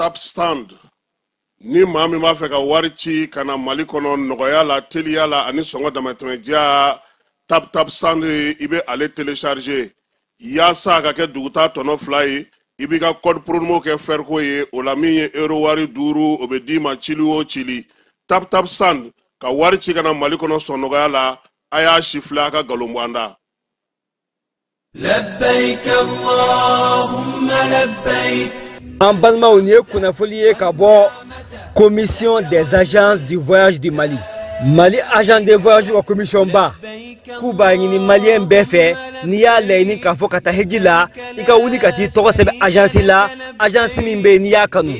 Tap Send. Ni maa min b'a fɛ ka wari ci ka na Mali kɔnɔ nɔgɔya la, teliya la ani sɔngɔ damatɛmɛdiya, Tap Tap Send, i bɛ ale télécharger yaasa a ka kɛ dugutaa tɔnɔ 2 ye. I b'i ka code promo kɛ fɛriko ye, o la min ye euro wari 5, o bɛ d'i ma cili o cili. Tap Tap Send ka wari ci ka na Mali kɔnɔ sɔn nɔgɔya la, a y'a sifilɛ a ka nkalon bɔ an da. Labbaik Allahumma labbaik. An balimaw, nin ye kunnafoli ye ka bɔ Commission des agences du voyage du Mali. Mali agent de voyage ka commission ba k'u b'a ɲini maliyɛn bɛɛ fɛ, n'i y'a laɲini k'a fɔ ka taa hiji la, i ka wuli ka t'i tɔgɔ sɛbɛn agence la, agence min bɛ yen n'i y'a kanu.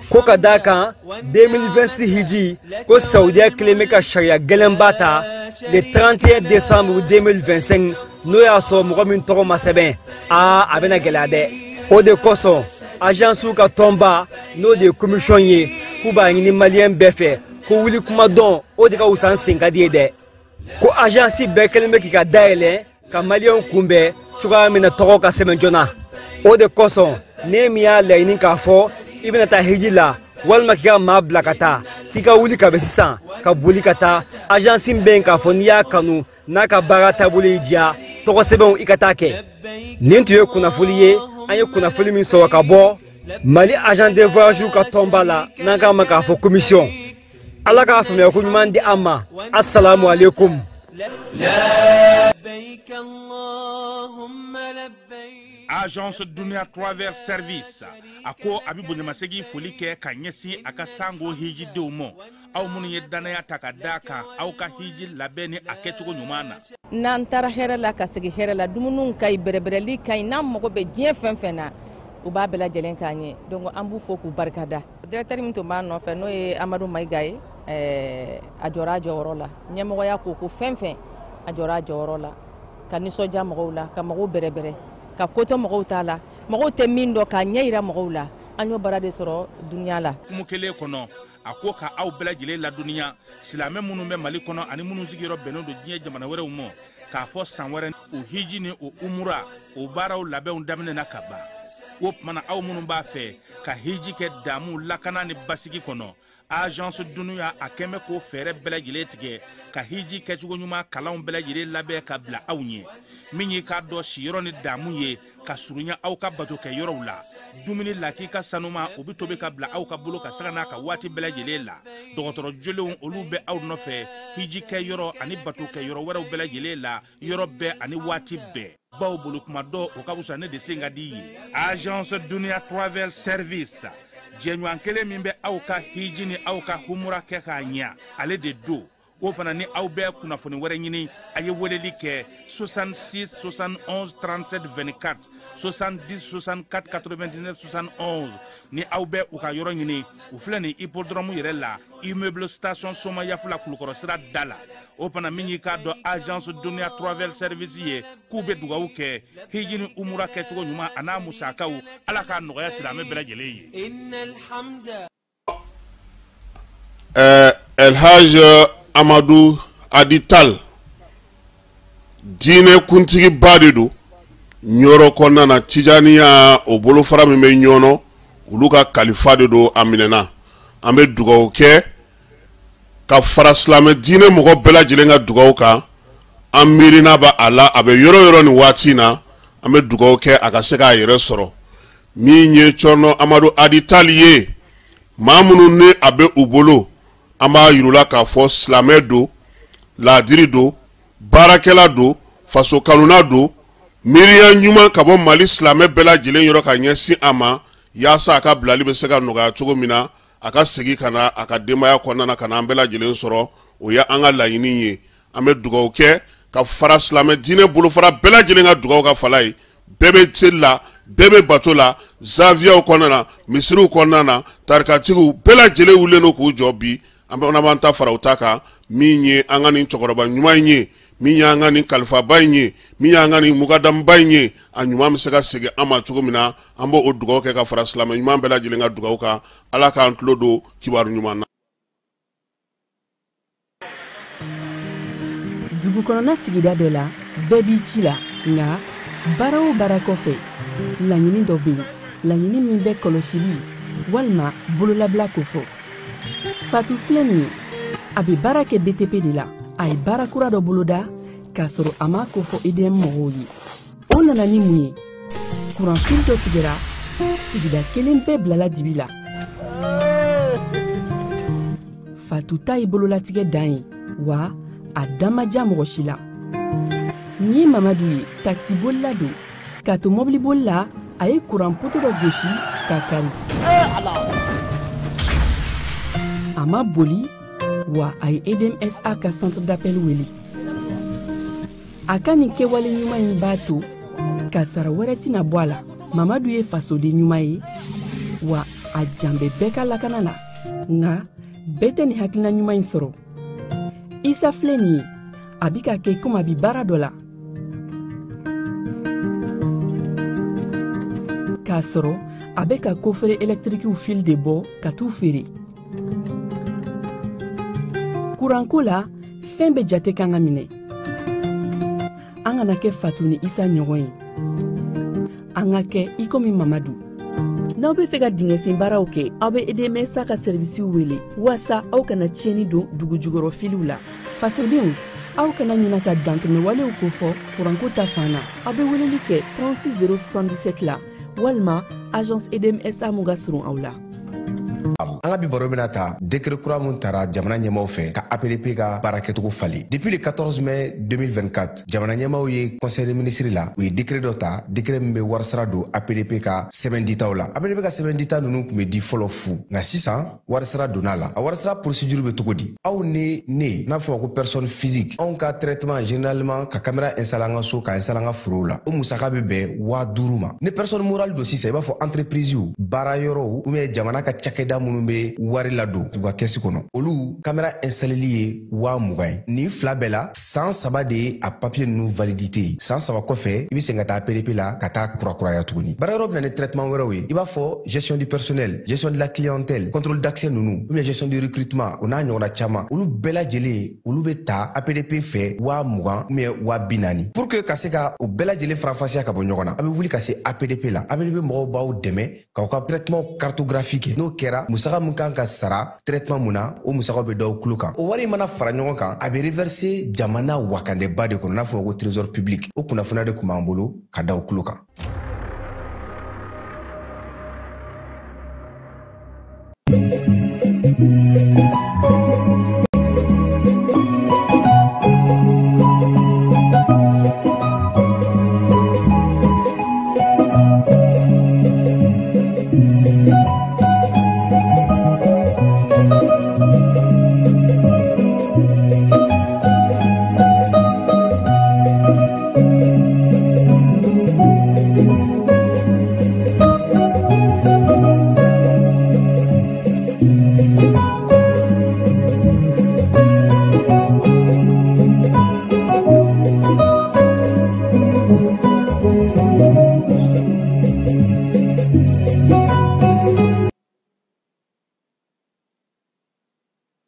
Ko ka d'a kan 2026 hiji ko Saudiya kelen bɛ ka sariya gɛlɛnba ta le 31 décembre 2025, n'o y'a sɔrɔ mɔgɔ min tɔgɔ ma sɛbɛn, aa a bɛna gɛlɛya dɛ. O de kosɔn agence ka tɔnba, n'o de ye commission ye, k'u b'a ɲini maliyɛn bɛɛ fɛ ko wuli kuma dɔn, o de ka wusa n sen ka di ye dɛ. Ko agence bɛɛ kɛlen bɛ k'i ka dayɛlɛ ka maliyɛnw kunbɛn cogoya min na tɔgɔ ka sɛbɛn joona. O de kosɔn ne min y'a laɲini k'a fɔ i bɛna taa hiji la walima k'i ka maa bila ka taa, k'i ka wuli ka bɛ sisan ka boli ka taa agence min bɛ yen k'a fɔ n'i y'a kanu n'a ka baara taabolo y'i diya, tɔgɔ sɛbɛnw i ka taa kɛ. Nin tun ye kunnafoli ye, an ye kunnafoli min sɔrɔ ka bɔ Mali agent de voyage ka tɔnba la, n'an k'a ma k'a fɔ commission. Ala k'a faamuya ko ɲuman di an ma. Assalamu alaikum. Labbaik Allahumma labbaik. Agence Dunia Travel Service a ko a bɛ bonyamasegin foli kɛ ka ɲɛsin a ka sango hijidenw ma, aw minnu ye danaya ta ka d'a kan aw ka hiji labɛn ni a kɛcogo ɲuman na. N'an taara hɛrɛ la ka segin hɛrɛ la, dumuniw ka ɲi, bɛrɛbɛrɛli ka ɲi, n'an mago bɛ diɲɛ fɛn fɛn na, u b'a bɛɛ lajɛlen k'an ye. Donc an b'u fo k'u barikada. Directeur min tun b'an nɔfɛ, n'o ye Amadu Mayiga ye, a jɔra a jɔyɔrɔ la. Ɲɛmɔgɔya ko ko fɛn fɛn, a jɔra a jɔyɔrɔ la, ka nisɔndiya mɔgɔw la, ka mɔgɔw bɛrɛbɛrɛ, ka kotɔ mɔgɔw t'a la, mɔgɔw tɛ min dɔn k'a ɲɛ yira mɔgɔw la. An y'o baara de sɔrɔ dunuya la. Hukumu kelen kɔnɔ, a ko ka aw bɛɛ lajɛlen ladɔnniya, silamɛ minnu bɛ Mali kɔnɔ ani minnu sigiyɔrɔ bɛnnen don diɲɛ jamana wɛrɛw ma, k'a fɔ san wɛrɛ o hiji ni o umura o baaraw labɛnw daminɛna ka ban. O tuma na aw minnu b'a fɛ ka hiji kɛ damu lakana ni basigi kɔnɔ, agence Dunuya a kɛn bɛ k'o fɛɛrɛ bɛɛ lajɛlen tigɛ ka hiji kɛcogo ɲuman kalanw bɛɛ lajɛlen labɛn ka bila aw ɲɛ. Min y'i k'a dɔn siyɔrɔ ni damu ye ka surunya aw ka bato kɛ yɔrɔw la, dumuni lakika sanuma o bɛ tobi ka bila aw ka bolo ka sanga n'a ka waati bɛɛ lajɛlen la. Dɔgɔtɔrɔ jolenw olu bɛ aw nɔfɛ hiji kɛ yɔrɔ ani bato kɛ yɔrɔ wɛrɛw bɛɛ lajɛlen la, yɔrɔ bɛɛ ani waati bɛɛ. Baw bolo kuma dɔ o ka wusa ne de sen ka di ye. Agence Dunia Travel Service, jɛɲɔgɔn kelen min bɛ aw ka hiji ni aw ka humura kɛ k'a ɲɛ, ale de don. O fana ni aw bɛ kunnafoni wɛrɛ ɲini, a ye weleli kɛ 66 71 37 24, 70 64 99 71. Ni aw bɛ u ka yɔrɔ ɲini, u filɛ nin hippodrome yɛrɛ la, immeuble station Somayafula Kulukɔrɔ sira da la. O fana min y'i k'a dɔn agence Dunia Travel Service ye, k'u bɛ dugawu kɛ hiji ni umura kɛcogo ɲuman a n'a musakaw, Ala k'a nɔgɔya silamɛ bɛɛ lajɛlen ye. Innal hamda. El Hadj Amadou Hady Tall, diinɛ kuntigiba de don Ɲɔrɔ kɔnɔna na, Tijaniya o bolofara min bɛ Ɲɔnɔ, olu ka kalifa de don, a minɛna. An bɛ dugawu kɛ ka fara silamɛ diinɛ mɔgɔ bɛɛ lajɛlen ka dugawu kan. An miirina b'a a la, a bɛ yɔrɔ o yɔrɔ nin waati in na, an bɛ dugawu kɛ a ka se k'a yɛrɛ sɔrɔ. Min ye Cɔrɔnɔ Amadu Hady Tall ye, maa minnu ni a bɛ u bolo, an b'a yir'u la k'a fɔ silamɛ don, laadiri don, baarakɛla don, faso kanuna don, miiriya ɲuman ka bɔ Mali silamɛ bɛɛ lajɛlen yɔrɔ ka ɲɛsin a ma, yaasa a ka bilali bɛ se ka nɔgɔya cogo min na, a ka segin ka na a ka denbaya kɔnɔna na ka na an bɛɛ lajɛlen sɔrɔ. O ye an ka laɲini ye. An bɛ dugawu kɛ ka fara silamɛ diinɛ bolofara bɛɛ lajɛlen ka dugawu ka fala ye. Bɛɛ bɛ seli la, bɛɛ bɛ bato la, zaviyaw kɔnɔna na, misiriw kɔnɔna na, tarikatigiw bɛɛ lajɛlen wulilen don k'u jɔ bi. An bɛ b'an ta fara u ta kan, min ye an ka nin cɛkɔrɔba ɲuman in ye, min y'an ka nin kalifaba in ye, min y'an ka nin mukadamuba in ye, a ɲuman bɛ se ka segin an ma cogo min na, an b'o dugawu kɛ ka fara silamɛ ɲuman bɛɛ lajɛlen ka dugawu kan. Ala k'an tulo don kibaru ɲuman na. Dugu kɔnɔna sigida dɔ la, bɛɛ b'i ci la, nka baara o baara kɔfɛ, laɲini dɔ bɛ yen, laɲini min bɛ kɔlɔsili Walima bololabila kofɔ. Fatu filɛ nin ye, a bɛ baara kɛ BTP de la. A ye baara kura dɔ boloda k'a sɔrɔ a m'a kofɔ EDM mɔgɔw ye. O nana ni mun ye? Kuranfili dɔ tigɛra, sigida kelen bɛɛ bilala dibi la. Fatu ta ye bololatigɛ dan ye, wa a da ma diya mɔgɔ si la. Nin ye Mamadu ye, takisibolila don. K'a to mɔbiliboli la, a ye kuran poto dɔ gosi k'a kari. A ma boli, wa a ye EDMSA ka centre d'appel wele. A ka nin kɛwale ɲuman in b'a to kasara wɛrɛ tɛna bɔ a la. Mamadu ye fasoden ɲuman ye, wa a jan bɛ bɛɛ ka lakana la. Nka bɛɛ tɛ nin hakilina ɲuman in sɔrɔ. Isa filɛ nin ye, a bɛ ka kɛ komi a bɛ baara dɔ la, k'a sɔrɔ a bɛ ka kofere ɛlɛtirikiw fili de bɔ ka t'u feere. Kuranko la, fɛn bɛɛ jate kan ka minɛ. An kana kɛ Fatu ni Isa ɲɔgɔn ye, an ka kɛ i komi Mamadu. N'aw bɛ fɛ ka dingɛsen baaraw kɛ, aw bɛ EDMSA ka sɛrivisiw wele waasa aw kana tiɲɛni don dugu jukɔrɔ filiw la. Fasodenw, aw kana ɲina ka dantɛmɛwalew kofɔ kuranko ta fan na. Aw bɛ weleli kɛ 36 077 la walima agence EDMSA mun ka surun aw la. An ka bi baro bɛna ta décret kura mun tara jamana ɲɛmaw fɛ ka APDP ka baara kɛcogo falen. Depuis le 14 mai 2024, jamana ɲɛmaw ye conseil des ministres la, u ye décret dɔ ta, décret min bɛ warisara don APDP ka sɛbɛn ditaw la. APDP ka sɛbɛn dita ninnu tun bɛ di fɔlɔ fu, nka sisan warisara donna la. A warisara procédure bɛ cogo di? Aw ni ne, n'a fɔ ko personne physique, anw ka traitement généralement ka caméra installer an ka so, ka installer an ka forow la, o musaka bɛ bɛn 5000 ma. Ni personne morale don sisan, i b'a fɔ entreprise, baara yɔrɔw ou bien jamana ka cakɛda minnu bɛ wari ladon u ka kɛsi kɔnɔ, olu caméra installeli ye 20 000 ye. Nin fila bɛɛ la, san 3 de ye a papier ninnu validité ye. San 3 kɔfɛ, i bɛ segin ka taa APDP la ka taa kurakuraya tuguni. Baara yɔrɔ bɛ na ni traitement wɛrɛw ye, i b'a fɔ gestion du personnel, gestion de la clientèle, contrôle d'accès ninnu, ou bien gestion du recrutement, o n'a ɲɔgɔnna caman. Olu bɛɛ lajɛlen, olu bɛ ta APDP fɛ 20 000 ou bien 40 000. Pour que ka se ka o bɛɛ lajɛlen faranfasiya ka bɔ ɲɔgɔn na, a bɛ wuli ka se APDP la. APDP mɔgɔw b'aw dɛmɛ k'aw ka traitement cartographie kɛ. N'o kɛra, musaka mun kan ka sara traitement mun na, o musakaw bɛ d'aw tulo kan. O wari mana fara ɲɔgɔn kan, a bɛ reverser jamana wakandeba de kɔnɔ, n'a fɔ ko trésor public. O kunnafoniya de tun b'an bolo ka da aw tulo kan.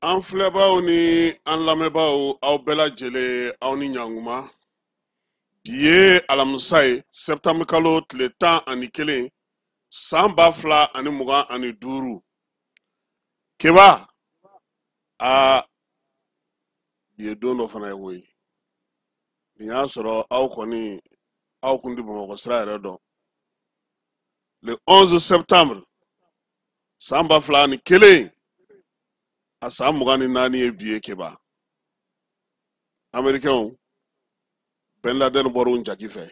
An filɛbaw ni an lamɛnbaaw, aw bɛɛ lajɛlen, aw ni ɲankuma. Bi ye alamisa ye, sɛptanburu kalo tile 11, san 2025. Keba, aa, bi ye don dɔ fana ye koyi. Nin y'a sɔrɔ aw kɔni, aw kun tɛ Bamakɔ sira yɛrɛ dɔn. Le 11 septembre san 2001, a san 24 ye bi ye. Keba, Américains, Ben Laden bɔra u jaki fɛ,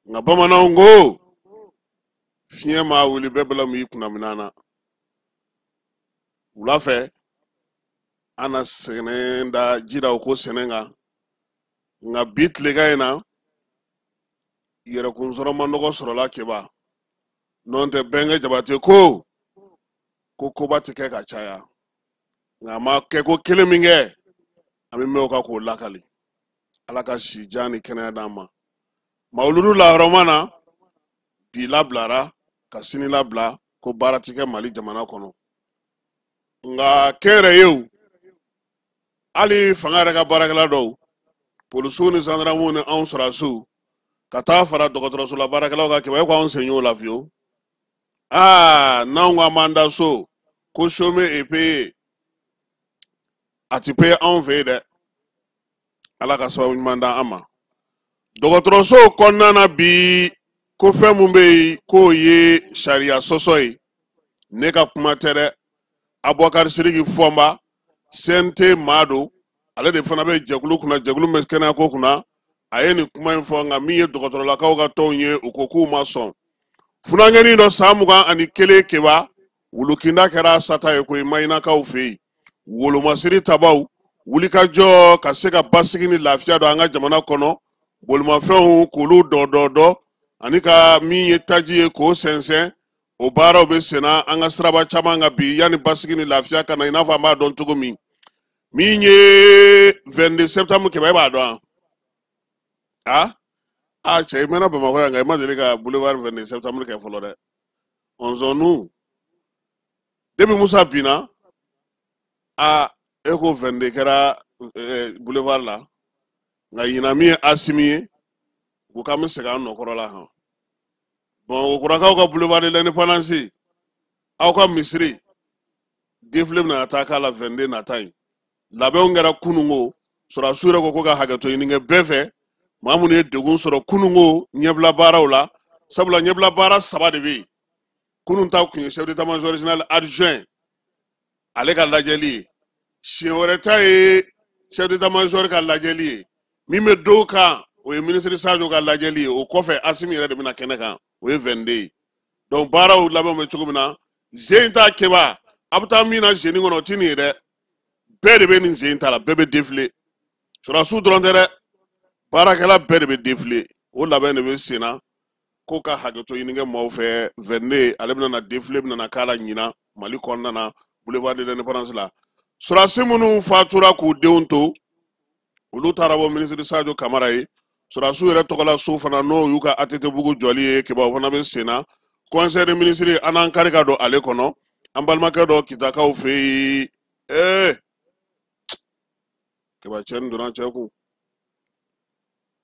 nka bamananw ko fiɲɛ maa wuli bɛɛ bɛla mun y'i kunna minan na. Wula fɛ, an na sɛnɛ da ji da o ko sɛnɛ kan, nka bi tilegan in na, yɛrɛkun sɔrɔ man nɔgɔ sɔrɔla. Keba, n'o tɛ, Bɛnkɛ Jabate ko ko koba tɛ kɛ ka caya, nka a ma kɛ ko kelen min kɛ, an bɛ mɛn o kan k'o lakali. Ala ka si jan ni kɛnɛya d'an ma. Mawuludu lahɔrɔma na, bi labilara ka sini labila ko baara ti kɛ Mali jamana kɔnɔ. Nka kɛnyɛrɛyew, hali fanga yɛrɛ ka baarakɛla dɔw, polisiw ni zandaramuw ni anw sɔrɔdasiw, ka taa fara dɔgɔtɔrɔso la baarakɛlaw kan, kɛmɛ ko anw sen y'o la fiyewu. Aa, n'anw ko an b'an da so ko chômer est payé, a ti paye anw fɛ yen dɛ. Ala ka sababu ɲuman d'an ma. Dɔgɔtɔrɔso kɔnɔna na bi, ko fɛn mun bɛ yen k'o ye sariya sɔsɔ ye, ne ka kuma tɛ dɛ. Abubakar Siriki Fɔnba, CNT maa don, ale de fana bɛ jɛkulu kunna, jɛkulu min bɛ kɛnɛyako kunna. A ye nin kuma in fɔ, nka min ye dɔgɔtɔrɔlakaw ka tɔnw ye, u ko k'u ma sɔn. Funankɛnin dɔ san 21, Keba, wulukinda kɛra sata ye koyi Mayinakaw fɛ yen. Wolomasiri tabaw wulikajɔ ka se ka basigi ni lafiya don an ka jamana kɔnɔ, bolimafɛnw k'olu dɔ ani ka min ye taji ye k'o sɛnsɛn, o baaraw bɛ senna an ka siraba caman kan bi yanni basigi ni lafiya ka na, i n'a fɔ an b'a dɔn cogo min. Min ye 22 septembre, Kɛmɛ, e b'a dɔn wa? A cɛ, i mɛnna Bamakɔ yan, nka i ma deli ka boulevard 22 septembre kɛ fɔlɔ dɛ. Ɔnzɔnnu depuis Musa binna, a e ko 22 kɛra boulevard la, nka ɲinan min ye Asimi ye, u ko k'an bɛ segin an nɔkɔrɔ la han. Bamakɔkurakaw ka boulevard de l'indépendance, aw ka misiri défilé bɛna taa k'a la 22 nata in. Labɛnw kɛra kunungo, sɔrɔdasiw yɛrɛ ko ko ka hakɛto ɲini kɛ bɛɛ fɛ, maa minnu ye degun sɔrɔ kunungo ɲɛbila baaraw la, sabula ɲɛbila baara 3 de bɛ yen. Kunun ta kun ye chef d'état-major général adjoint ale ka lajɛli ye, siɲɛ wɛrɛ ta ye chef d'état-major ka lajɛli ye, min bɛ dɔw kan o ye ministre Sadio ka lajɛli ye, o kɔfɛ Asimi yɛrɛ de bɛna kɛnɛ kan, o ye 22 ye. Donc baaraw labɛnw bɛ cogo min na, zen in ta Keba, a bɛ taa min na zeni kɔnɔ, o ti nin ye dɛ. Bɛɛ de bɛ nin zen ta la, bɛɛ bɛ défilé, sɔrɔdasiw dɔrɔn tɛ dɛ, baarakɛla bɛɛ de bɛ défilé. O labɛn de bɛ sen na ko ka hakɛto ɲini kɛ maaw fɛ. 22 ale bɛna na défilé bɛna na k'a la ɲinan Mali kɔnɔna na boulevard de l'indépendance la. Sɔrɔdasi minnu fatura k'u denw to, olu taara bɔ ministre Sadio Kamara ye. Sɔrɔdasiw yɛrɛ tɔgɔla so fana, n'o y'u ka ATT bugu jɔli ye, Keba, o fana bɛ sen na. Conseil des ministres, an n'an kari ka don ale kɔnɔ, an balimakɛ dɔ Kitakaw fɛ yen. Keba, cɛ nin donna cɛ kun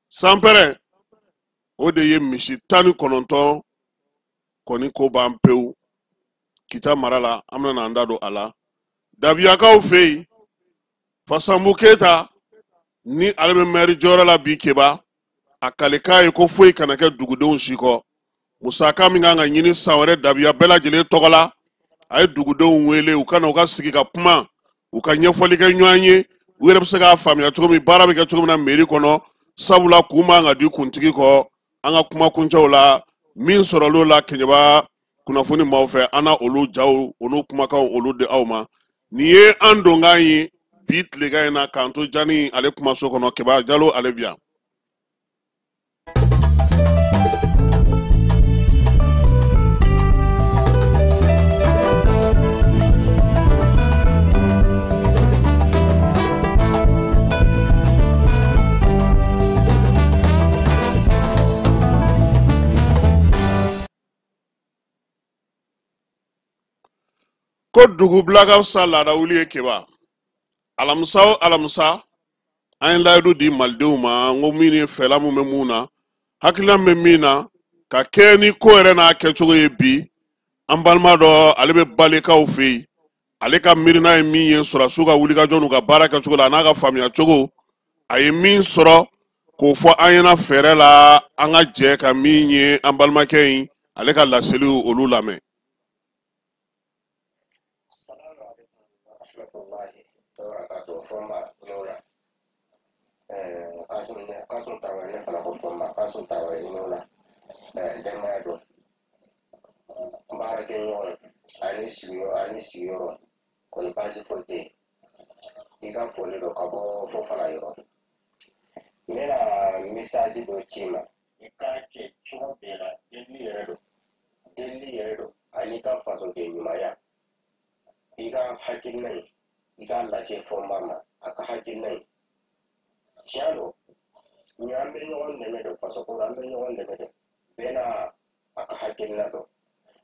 sanpɛrɛn, o de ye misi 19 kɔni ko ban pewu Kita mara la. An bɛna an da don a la. Dabiyakaw fɛ yen, Fasanbu Keyita ni ale bɛ mɛri jɔyɔrɔ la bi, Keba, a kalekan ye ko foyi kana kɛ dugudenw si kɔ. Musaka min kan ka ɲini san wɛrɛ Dabiya bɛɛ lajɛlen tɔgɔ la, a ye dugudenw wele u ka na u ka sigi ka kuma, u ka ɲɛfɔli kɛ ɲɔgɔn ye, u yɛrɛ bɛ se k'a faamuya cogo min baara bɛ kɛ cogo min na mairie kɔnɔ, sabula kun man ka di kuntigi kɔ. An ka kuma kuncɛw la, min sɔrɔl'o la Kɛɲɛba kunnafoni maaw fɛ, an na olu jaw, olu kumakanw, olu di aw ma. Nin ye an donkan ye bi tilegan in na, k'an to Jani ale kumaso kɔnɔ. Keba Jalo ale bi yan. Ko dugubila ka fisa laada wuli ye. Keba, alamisa o alamisa, an ye layidu di malidenw ma n ko min ye fɛla mun bɛ mun na, hakilina bɛ min na ka kɛ ni ko yɛrɛ n'a kɛcogo ye bi, an balima dɔ ale bɛ Balekaw fɛ yen, ale ka miirina ye min ye sɔrɔdasiw ka wulikajɔ n'u ka baara kɛcogo la, a n'a ka faamuya cogo, a ye min sɔrɔ k'o fɔ an ɲɛna fɛɛrɛ la, an ka jɛ ka min ye an balimakɛ in ale ka laseliw olu lamɛn. Kasum Tarawele, ne fana ko Fɔnba Kasum Tarawele, i n'o la denbaya don, baarakɛɲɔgɔn ani sigiyɔrɔ ani sigiyɔrɔ kɔni baasi foyi tɛ yen. I ka foli don ka bɔ Fofana yɔrɔ. N bɛna message dɔ ci i ma, i k'a kɛ cogo bɛɛ la, delili yɛrɛ don, delili yɛrɛ don, ani ka fasoden ɲumanya. I ka hakilina in, i k'a lase Fɔnba ma, a ka hakilina in tiɲɛ don. Ni an bɛ ɲɔgɔn dɛmɛ don fasoko la, an bɛ ɲɔgɔn dɛmɛ don, bɛɛ n'a a ka hakilina dɔn.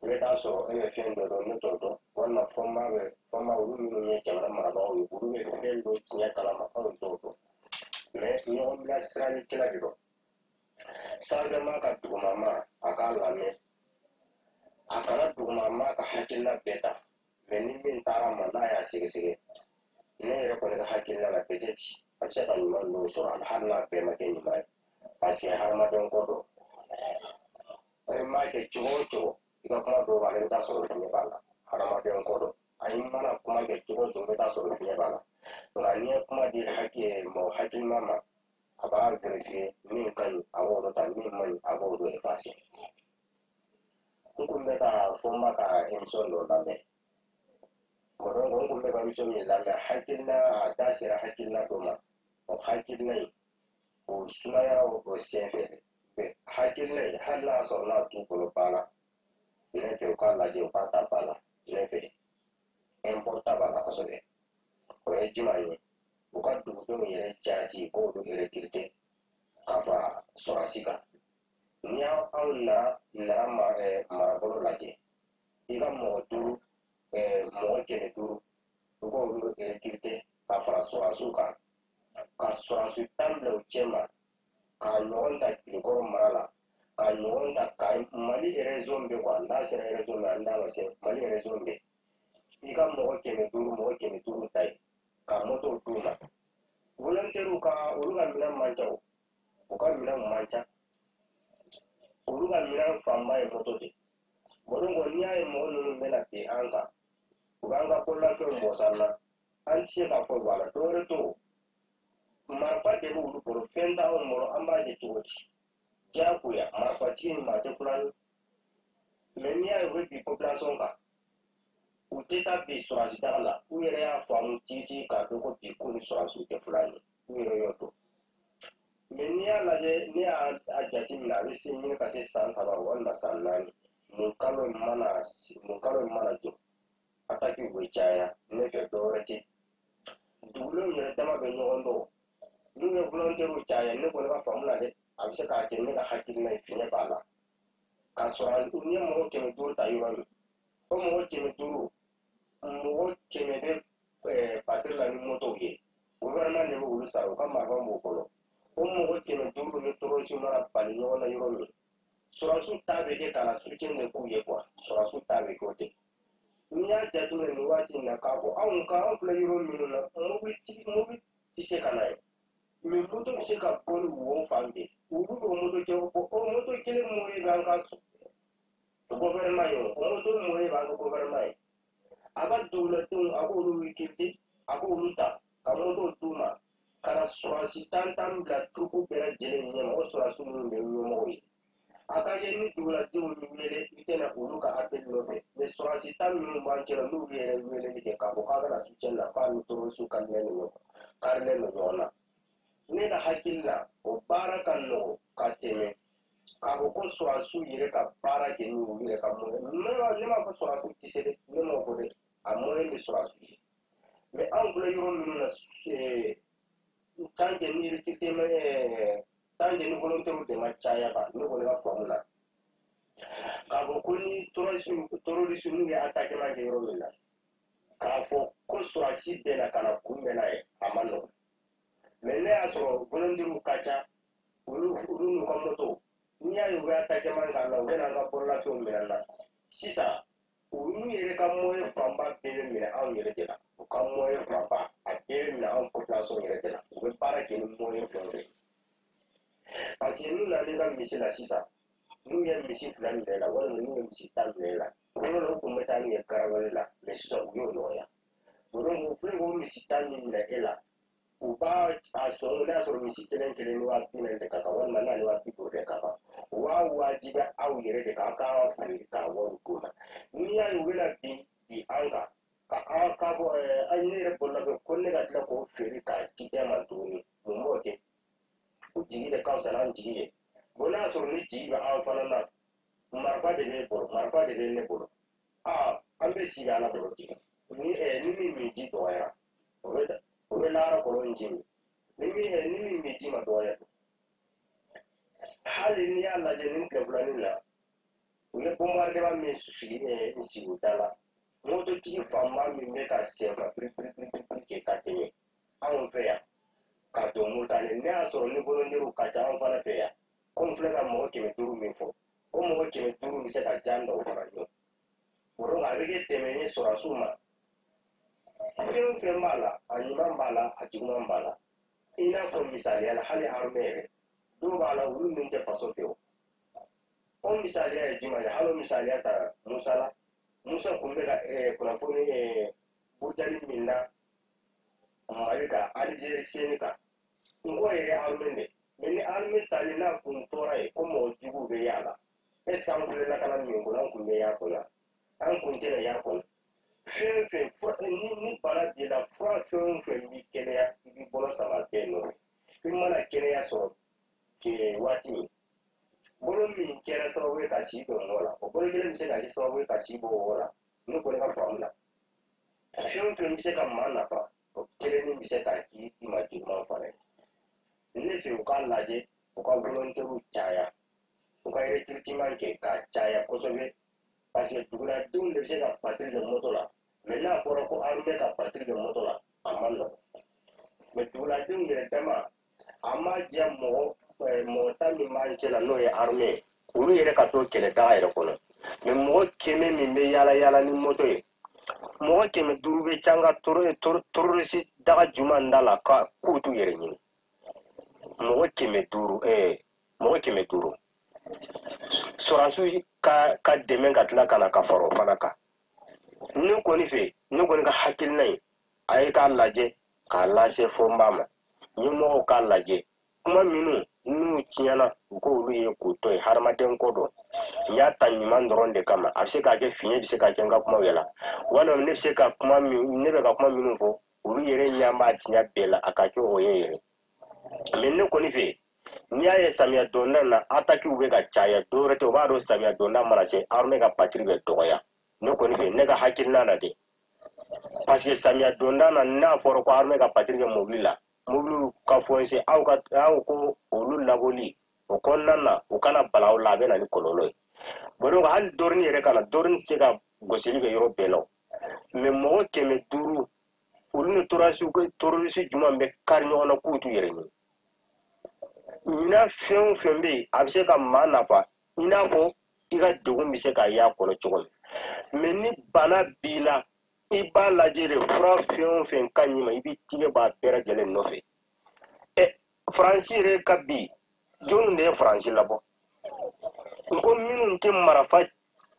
I bɛ taa sɔrɔ e bɛ fɛn dɔ dɔn, ne t'o dɔn, walima Fɔnba bɛ Fɔnba, olu minnu ye jamana marabagaw ye, olu bɛ fɛn dɔ tiɲɛ kalama, anw t'o dɔn. Mais ɲɔgɔn bilasiralikɛla de don. Sanfɛma ka dugumama, a k'a lamɛn. A kana duguma maa ka hakilina bɛɛ ta, mais ni min taara ma n'a y'a sɛgɛsɛgɛ, ne yɛrɛ kɔni ka hakilina la, peut-être a bɛ se ka ɲuman dɔw sɔrɔ a la, hali n'a bɛɛ ma kɛ ɲuman ye, parce que hadamaden ko don. I m'a kɛ cogo o cogo, i ka kuma dɔw b'a la, i bɛ taa sɔrɔ fiɲɛ b'a la. Hadamaden ko don. A mana kuma kɛ cogo o cogo, i bɛ taa sɔrɔ fiɲɛ b'a la. Nka n'i ye kuma di hakɛ mɔgɔ hakilima ma, a b'a vérifier, min ka ɲi a b'o ta, min man ɲi a b'o dɔ effacer. N kun bɛ ka fɔ, n b'a ka émission dɔ lamɛn. Bon, donc n kun bɛ ka émission min lamɛn, hakilina a da sera hakilina dɔ ma. O hakilina in, o sumayara o senfɛ. Hakilina in, hali n'a sɔrɔ n'a t'u bolo ba la, ne fɛ u k'a lajɛ, u k'a ta ba la. Ne fɛ important b'a la kosɛbɛ. O ye jumɛn ye? U ka dugudenw yɛrɛ jaati k'olu recruter ka fara sɔrɔsi kan. N'i y'anw nara marabolo lajɛ, i ka mɔgɔ 5, mɔgɔ 500, u k'olu recruter ka fara sɔrɔsiw kan, ka sɔrɔsi 10 bila u cɛ ma, k'a ɲɔgɔn ta Kulukɔrɔ mara la, k'a ɲɔgɔn ta ka Mali région bɛɛ quoi. N'a sera région min, an da ma se Mali région bɛɛ, i ka mɔgɔ 500, mɔgɔ 500 ta yen, ka moto d'u ma. Volontaires ka, olu ka minɛn man ca, o u ka minɛnw man ca, olu ka minɛn fanba ye moto de. Bon, donc n'i y'a ye mɔgɔ ninnu bɛna bin an kan, u b'an ka bololafɛnw bɔs'an na, an tɛ se k'a fɔ bɔ a la. Dɔwɛrɛ t'o, marifa de b'olu bolo, fɛn t'anw bolo, an b'a kɛ cogo di? Diyagoya marifatigi ni maa tɛ fulan ye. Mais n'i y'a ye u bɛ bin population kan, u tɛ taa bin sɔrɔsi daga la. U yɛrɛ y'a faamu tigi k'a dɔn ko bi ko ni sɔrɔsiw tɛ fulan ye, u yɛrɛ y'o dɔn. Mais n'i y'a lajɛ, ne y'a jateminɛ, a bɛ se ɲini ka se san 3 walima san 4, nin kalo in mana, nin kalo in mana jɔ, attaque bɛ caya. Ne fɛ dɔwɛrɛ tɛ, dugulenw yɛrɛ dama bɛ ɲɔgɔn dɔn. N'u ye volontaires caya, ne kɔni ka faamu na dɛ, a bɛ se k'a kɛ, ne ka hakilina ye, fiɲɛ b'a la. K'a sɔrɔ n'i ye mɔgɔ 500 ta yɔrɔ min, o mɔgɔ 500, mɔgɔ 100 bɛ patrouille la ni motow ye, gouvernement de bɛ olu sara, u ka marifa b'u bolo. O mɔgɔ 500 ni terroriste mana bali ɲɔgɔn na yɔrɔ min, sɔrɔsiw ta bɛ kɛ ka na soutien de k'u ye quoi. Sɔrɔsiw ta bɛ kɛ o de. N'i y'a jateminɛ nin waati in na, k'a fɔ anw ka anw filɛ yɔrɔ minnu na, mobilitigi mobili tɛ se ka na yen, mais moto bɛ se ka bɔ ni wo fan bɛɛ. Olu b'o moto kelen, o moto kelen moyen b'an ka gouvernement ye, o moto moyen b'an ka gouvernement ye. A ka duguladenw, a k'olu recruter, a k'olu ta ka moto d'u ma, ka na sɔrɔsi 10 bila troupe bɛɛ lajɛlen ɲɛma. O sɔrɔsi minnu bɛ ɲɛmɔgɔ ye, a ka kɛ ni duguladenw wele, i tɛna olu ka appel nɔfɛ. Mais sɔrɔsi 10 minnu b'an cɛla, n'olu yɛrɛ weleli kɛ k'a fɔ k'a bɛna soutien na, k'a ni terroriste karilen don ɲɔgɔn, karilen don ɲɔgɔn na, ne ka hakili la, o baara ka nɔgɔn ka tɛmɛ k'a fɔ ko sɔrɔsiw yɛrɛ ka baara kɛ ni u yɛrɛ ka moyen. Ne m'a fɔ sɔrɔsiw tɛ se dɛ, ne m'o fɔ dɛ, a moyen bɛ sɔrɔsiw ye. Mais anw filɛ yɔrɔ minnu na, tant que ni recrutement, tant que ni volontaires de ma caya ban, ne kɔni ka faamu la, k'a fɔ ko ni terroriste n'u ye attaquement kɛ yɔrɔ min na, k'a fɔ ko sɔrɔsi bɛ na ka na kunbɛn n'a ye, a ma nɔgɔn. Mais ne y'a sɔrɔ volontaires ka ca, olu n'u ka moto, n'i y'a ye u bɛ attaquement k'an na, u bɛ n'an ka bololafɛnw minɛ an na sisan. Olu yɛrɛ ka moyen fanba bɛɛ bɛ minɛ anw yɛrɛ de la. U ka moyen fanba, a bɛɛ bɛ minɛ anw population yɛrɛ de la. U bɛ baara kɛ ni moyen fɛn o fɛn, parce que n'u nana i ka misi la sisan, n'u ye misi 2 minɛ la, walima n'u ye misi 10 minɛ la, fɔlɔ la u tun bɛ taa n'u ye garawale la, mais sisan u y'o nɔgɔya. Donc u filɛ k'o misi 10 min minɛ e la, u b'a a sɔn, n'a sɔrɔ misi kelen kelen ni 40 000 de ka kan, walima n'a ni 50 000 de ka kan, u b'a wajibiya aw yɛrɛ de kan, aw k'a feere k'a wari d'u ma. N'i y'a ye u bɛna bin bi an kan, ka an ka bɔ an ne yɛrɛ bololafɛn ko ne ka tila k'o feere k'a di e ma tuguni, mun b'o kɛ? U jigi de ka fisa n'an jigi ye. Bon, n'a y'a sɔrɔ ni jigi bɛ an fana na, marifa de b'e bolo, marifa de bɛ ne bolo, aa, an bɛ sigi ala bolo ten. Ni min min ji dɔgɔyara, o bɛ lahara kɔlɔn ji min. Ni min min ji ma dɔgɔya, hali n'i y'a lajɛ nin tile filanin na, u ye bombardement min sigi sigi u da la, mototigi fanba min bɛ ka sen kan piri piri piri piri kɛ ka tɛmɛ anw fɛ yan ka don Moritani, ne y'a sɔrɔ ni volontaires ka ca anw fana fɛ yan, komi filɛ ka mɔgɔ 500 min fɔ, o mɔgɔ 500 bɛ se ka jan dɔw fana ɲɔ. O donc a bɛ kɛ dɛmɛ ye sɔrɔdasiw ma. Fɛn o fɛn b'a la, a ɲuman b'a la, a juguman b'a la. I n'a fɔ misaliya la, hali armée yɛrɛ dɔw b'a la, olu min tɛ faso fɛ. O misaliya ye jumɛn ye? Hali o misaliya ta Musa la. Musa kun bɛ ka kunnafoni burujali min na Mali kan, Alizeri seni kan, n ko yɛrɛ armée de. Mais ni armée tali n'a kun tora yen ko mɔgɔ juguw bɛ y'a la, est ce que an filɛ lakana min kɔnɔ, an kun bɛ y'a kɔnɔ, an kun tɛna y'a kɔnɔ? Fɛn fɛn fura ni bana b'i la, fura fɛn o fɛn b'i kɛnɛya, i b'i bolo sama bɛɛ nɔfɛ. I mana kɛnɛya sɔrɔ waati min, bolo min kɛra sababu ye ka si don mɔgɔ la, o bolo kelen bɛ se ka kɛ sababu ye ka si bɔ mɔgɔ la. Ne kɔni ka faamu la, fɛn o fɛn bɛ se ka maa nafa, o kelennin bɛ se ka k'i ma juguman fana ye. Ne fɛ, u k'a lajɛ, u ka volontaires caya, u ka recrutement kɛ k'a caya kosɛbɛ, parce que duguladenw de bɛ se ka patrouille kɛ moto la. Mais n'a fɔra ko armée ka patrouille kɛ moto la, a man nɔgɔn. Mais duguladenw yɛrɛ dama, a ma diya mɔgɔ mɔgɔ ta min b'an cɛ la, n'o ye armée ye, olu yɛrɛ ka to kɛlɛdaga yɛrɛ kɔnɔ. Mais mɔgɔ 100 min bɛ yaala yaala ni moto ye, mɔgɔ 500 bɛ can ka terroriste daga jumɛn da la ka k'u t'u yɛrɛ ɲini. Mɔgɔ 500, mɔgɔ 500 sɔrɔdasiw ka dɛmɛ ka tila ka na ka fara o fana kan. Ne kɔni fɛ, ne kɔni ka hakilina ye, a ye k'a lajɛ k'a lase fo n ba ma, ɲɛmɔgɔw k'a lajɛ, kuma minnu n'u tiɲɛna, u k'olu ye k'u to yen. Hadamaden ko don, n y'a ta ɲuman dɔrɔn de kama. A bɛ se k'a kɛ fiɲɛ bɛ se ka kɛ n ka kumaw yɛlɛ, walima ne bɛ se ka kuma min, ne bɛ ka kuma minnu fɔ, olu yɛrɛ ɲɛ b'a tiɲɛ bɛɛ la, a ka kɛ o ye yɛrɛ. Mais ne kɔni fɛ, n'i y'a ye samiya donda na attaques bɛ ka caya, dɔwɛrɛ tɛ, o b'a dɔn samiya donda mana se, armée ka patrouille bɛ dɔgɔya. Ne kɔni fɛ, ne ka hakilina na de, parce que samiya donda na, n'a fɔra ko armée ka patrouille kɛ mobili la, mobili ka foncer, aw ka aw ko olu labɔli o kɔnɔna na, u kana bala aw la, a bɛ na ni kɔlɔlɔ ye. Bon, donc hali dɔɔnin yɛrɛ kana dɔɔnin tɛ se ka gosili kɛ yɔrɔ bɛɛ la o. Mais mɔgɔ 500, olu ni terroriste jumɛn bɛ kari ɲɔgɔn na k'u t'u yɛrɛ ɲini? Minɛn fɛn o fɛn bɛ yen, a bɛ se ka maa nafa, i n'a fɔ i ka degun bɛ se ka y'a kɔnɔ cogo min. Mais ni bana b'i la, i b'a lajɛ de, fura fɛn o fɛn ka ɲi ma, i b'i tigɛ b'a bɛɛ lajɛlen nɔfɛ. Faransi yɛrɛ ka bi, jɔnni de ye Faransi labɔ? N ko minnu tɛ marifa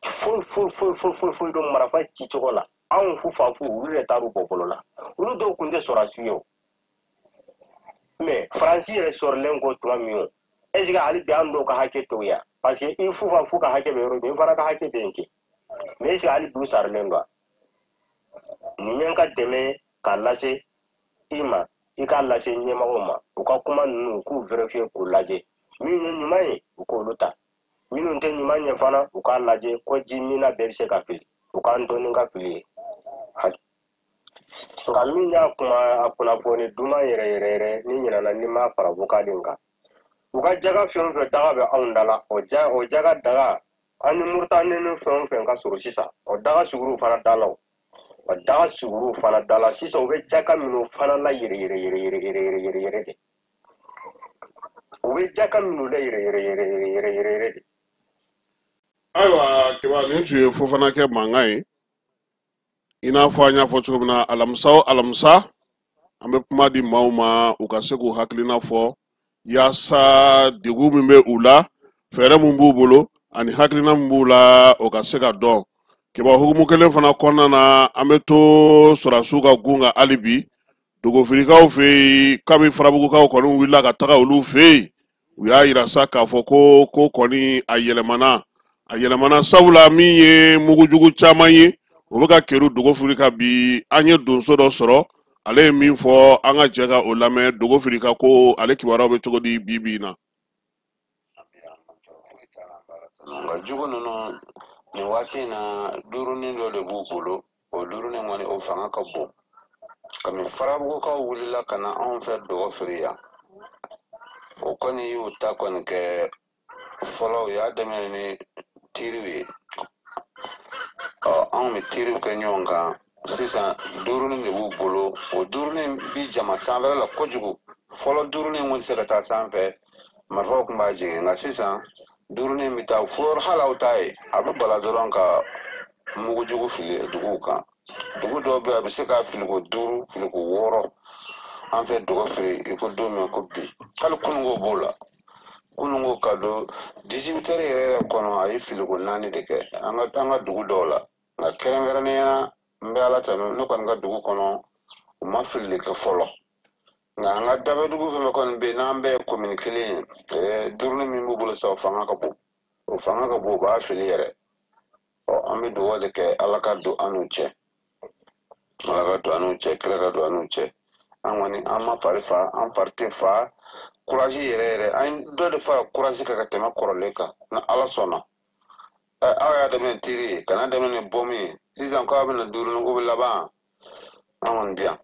foyi foyi foyi foyi foyi foyi dɔn marifa cicogo la, anw fu fa fu, olu de taar'u bɔ bolo la. Olu dɔw tun tɛ sɔrɔdasiw ye o. Mais Faransi yɛrɛ sɔrɔlen kɔ tuma min o, est ce que hali bi an dɔw ka hakɛ t'o ye? Parce que i fu fa fu ka hakɛ bɛ yɔrɔ min, i fana ka hakɛ bɛ yen kɛ. Mais est ce que hali bi u saralen don wa? Nin ye n ka dɛmɛ k'a lase i ma, i k'a lase ɲɛmɔgɔw ma, u ka kuma ninnu u k'u vérifier k'u lajɛ. Min ye ɲuman ye, u k'olu ta. Minnu tɛ ɲuman ye fana, u k'a lajɛ ko ji min na bɛɛ bɛ se ka fili, u k'an to ni ka fili ye. Nka min y'a kuma a kunnafoni duman yɛrɛ yɛrɛ yɛrɛ, ni ɲinɛna ni m'a fara vocal in kan, u ka jaga fɛn o fɛn daga bɛ anw da la, o ja o jaga daga an ni Muritani ni fɛn o fɛn ka surun sisan, o daga suguruw fana da la, o daga suguruw fana da la sisan, u bɛ jaga minnu fana la yɛrɛ yɛrɛ yɛrɛ yɛrɛ yɛrɛ yɛrɛ yɛrɛ yɛrɛ de, u bɛ jaga minnu la yɛrɛ yɛrɛ yɛrɛ yɛrɛ yɛrɛ yɛrɛ yɛrɛ de. Ayiwa Keba, nin tun ye Fofana kɛ mankan ye. I n'a fɔ an y'a fɔ cogo min na, alamisa o alamisa, an bɛ kuma di maaw ma, u ka se k'u hakilina fɔ, yaasa degun min bɛ u la, fɛɛrɛ min b'u bolo ani hakilina min b'u la, o ka se ka dɔn. Keba, hukumu kelen fana kɔnɔna na, an bɛ to sɔrɔdasiw ka gun kan hali bi dogofirikaw fɛ yen. Kabi Farabugukaw kɔni wulila ka taga olu fɛ yen, u y'a yira sa k'a fɔ ko ko kɔni a yɛlɛmana, a yɛlɛmana, sabula min ye mugujugu caman ye, o bɛ ka keru Dogofirika bi. An ye donso dɔ sɔrɔ, ale ye min fɔ, an ka jɛ ka o lamɛn. Dogofirika ko ale kibaruyaw bɛ cogo di bi bi in na? Nka jugu ninnu, nin waati in na, duurunin dɔ de b'u bolo. O duurunin kɔni, o fanga ka bon. Kami Farabugukaw wulila ka na anw fɛ Dɔgɔfiri yan, o kɔni y'u ta kɔni kɛ fɔlɔ. U y'a daminɛ ni tiriw ye. Ɔ, anw bɛ tiriw kɛ ɲɔgɔn kan. Sisan duurunin de b'u bolo, o duurunin bi jama sanfɛla la kojugu. Fɔlɔ, duurunin kun tɛ se ka taa sanfɛ, marifaw kun b'a jigin. Nka sisan duurunin bɛ taa fo hali aw t'a ye, a bɛ bala dɔrɔn ka Mugujugu fili duguw kan. Dugu dɔw bɛ yen, a bɛ se k'a filiko 5, filiko 6 an fɛ Dɔgɔfiri i ko don min ko bi. Hali kununko b'o la. Kununko ka don 18 heures yɛrɛ kɔnɔ, a ye filiko 4 de kɛ an ka dugu dɔw la. Nka kɛrɛnkɛrɛnnenya la, n bɛ Ala tanu, ne kɔni ka dugu kɔnɔ, u ma filili kɛ fɔlɔ. Nka an ka dafɛ dugu fɛn fɛn kɔni bɛ yen, n'an bɛɛ ye komini kelen ye, duruni min b'u bolo sa, o fanga ka bon. O fanga ka bon, u b'a fili yɛrɛ. Ɔ, an bɛ dugawu de kɛ, Ala ka don an n'u cɛ. Ala ka don an n'u cɛ, kira ka don an n'u cɛ. An kɔni, an ma fari fa, an fari tɛ fa. Courage yɛrɛ yɛrɛ, an ye dɔ de fara courage kan ka tɛmɛ kɔrɔlen kan. Ni Ala sɔnna. Aw y'a daminɛ teri ye, kana daminɛ ni bɔmu ye. Sisan k'aw bɛna duuru ko bɛ laban. An kɔni bi yan.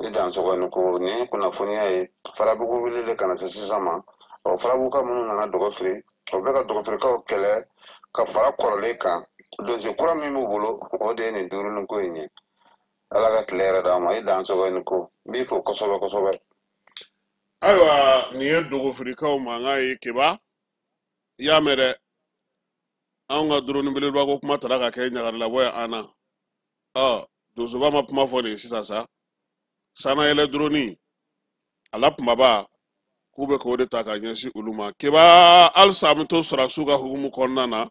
Ni dansɔgɔ ni ko nin ye kunnafoniya ye. Farabugu wulila ka na se sisan ma. Ɔ, Farabuguka minnu nana Dɔgɔfiri, o bɛ ka Dɔgɔfirikaw kɛlɛ ka fara kɔrɔlen kan. Donso kura min b'u bolo, o de ye nin duuru ko in ye. Ala ka tile yɛrɛ d'aw ma. I dansɔgɔ ni ko. N b'i fo kosɛbɛ kosɛbɛ. Ayiwa, nin ye Dɔgɔfirikaw mankan ye Keba. I y'a mɛn dɛ. Anw ka drone belebeleba ko kuma tara ka kɛ ɲagarilabɔ ye an na. Ɔ, donsoba ma kuma fɔ nin ye sisan sa. Sanayɛlɛ drone, a la kumaba, k'u bɛ k'o de ta ka ɲɛsin olu ma. Keba, halisa an bɛ to sɔrɔdasiw ka hukumu kɔnɔna na,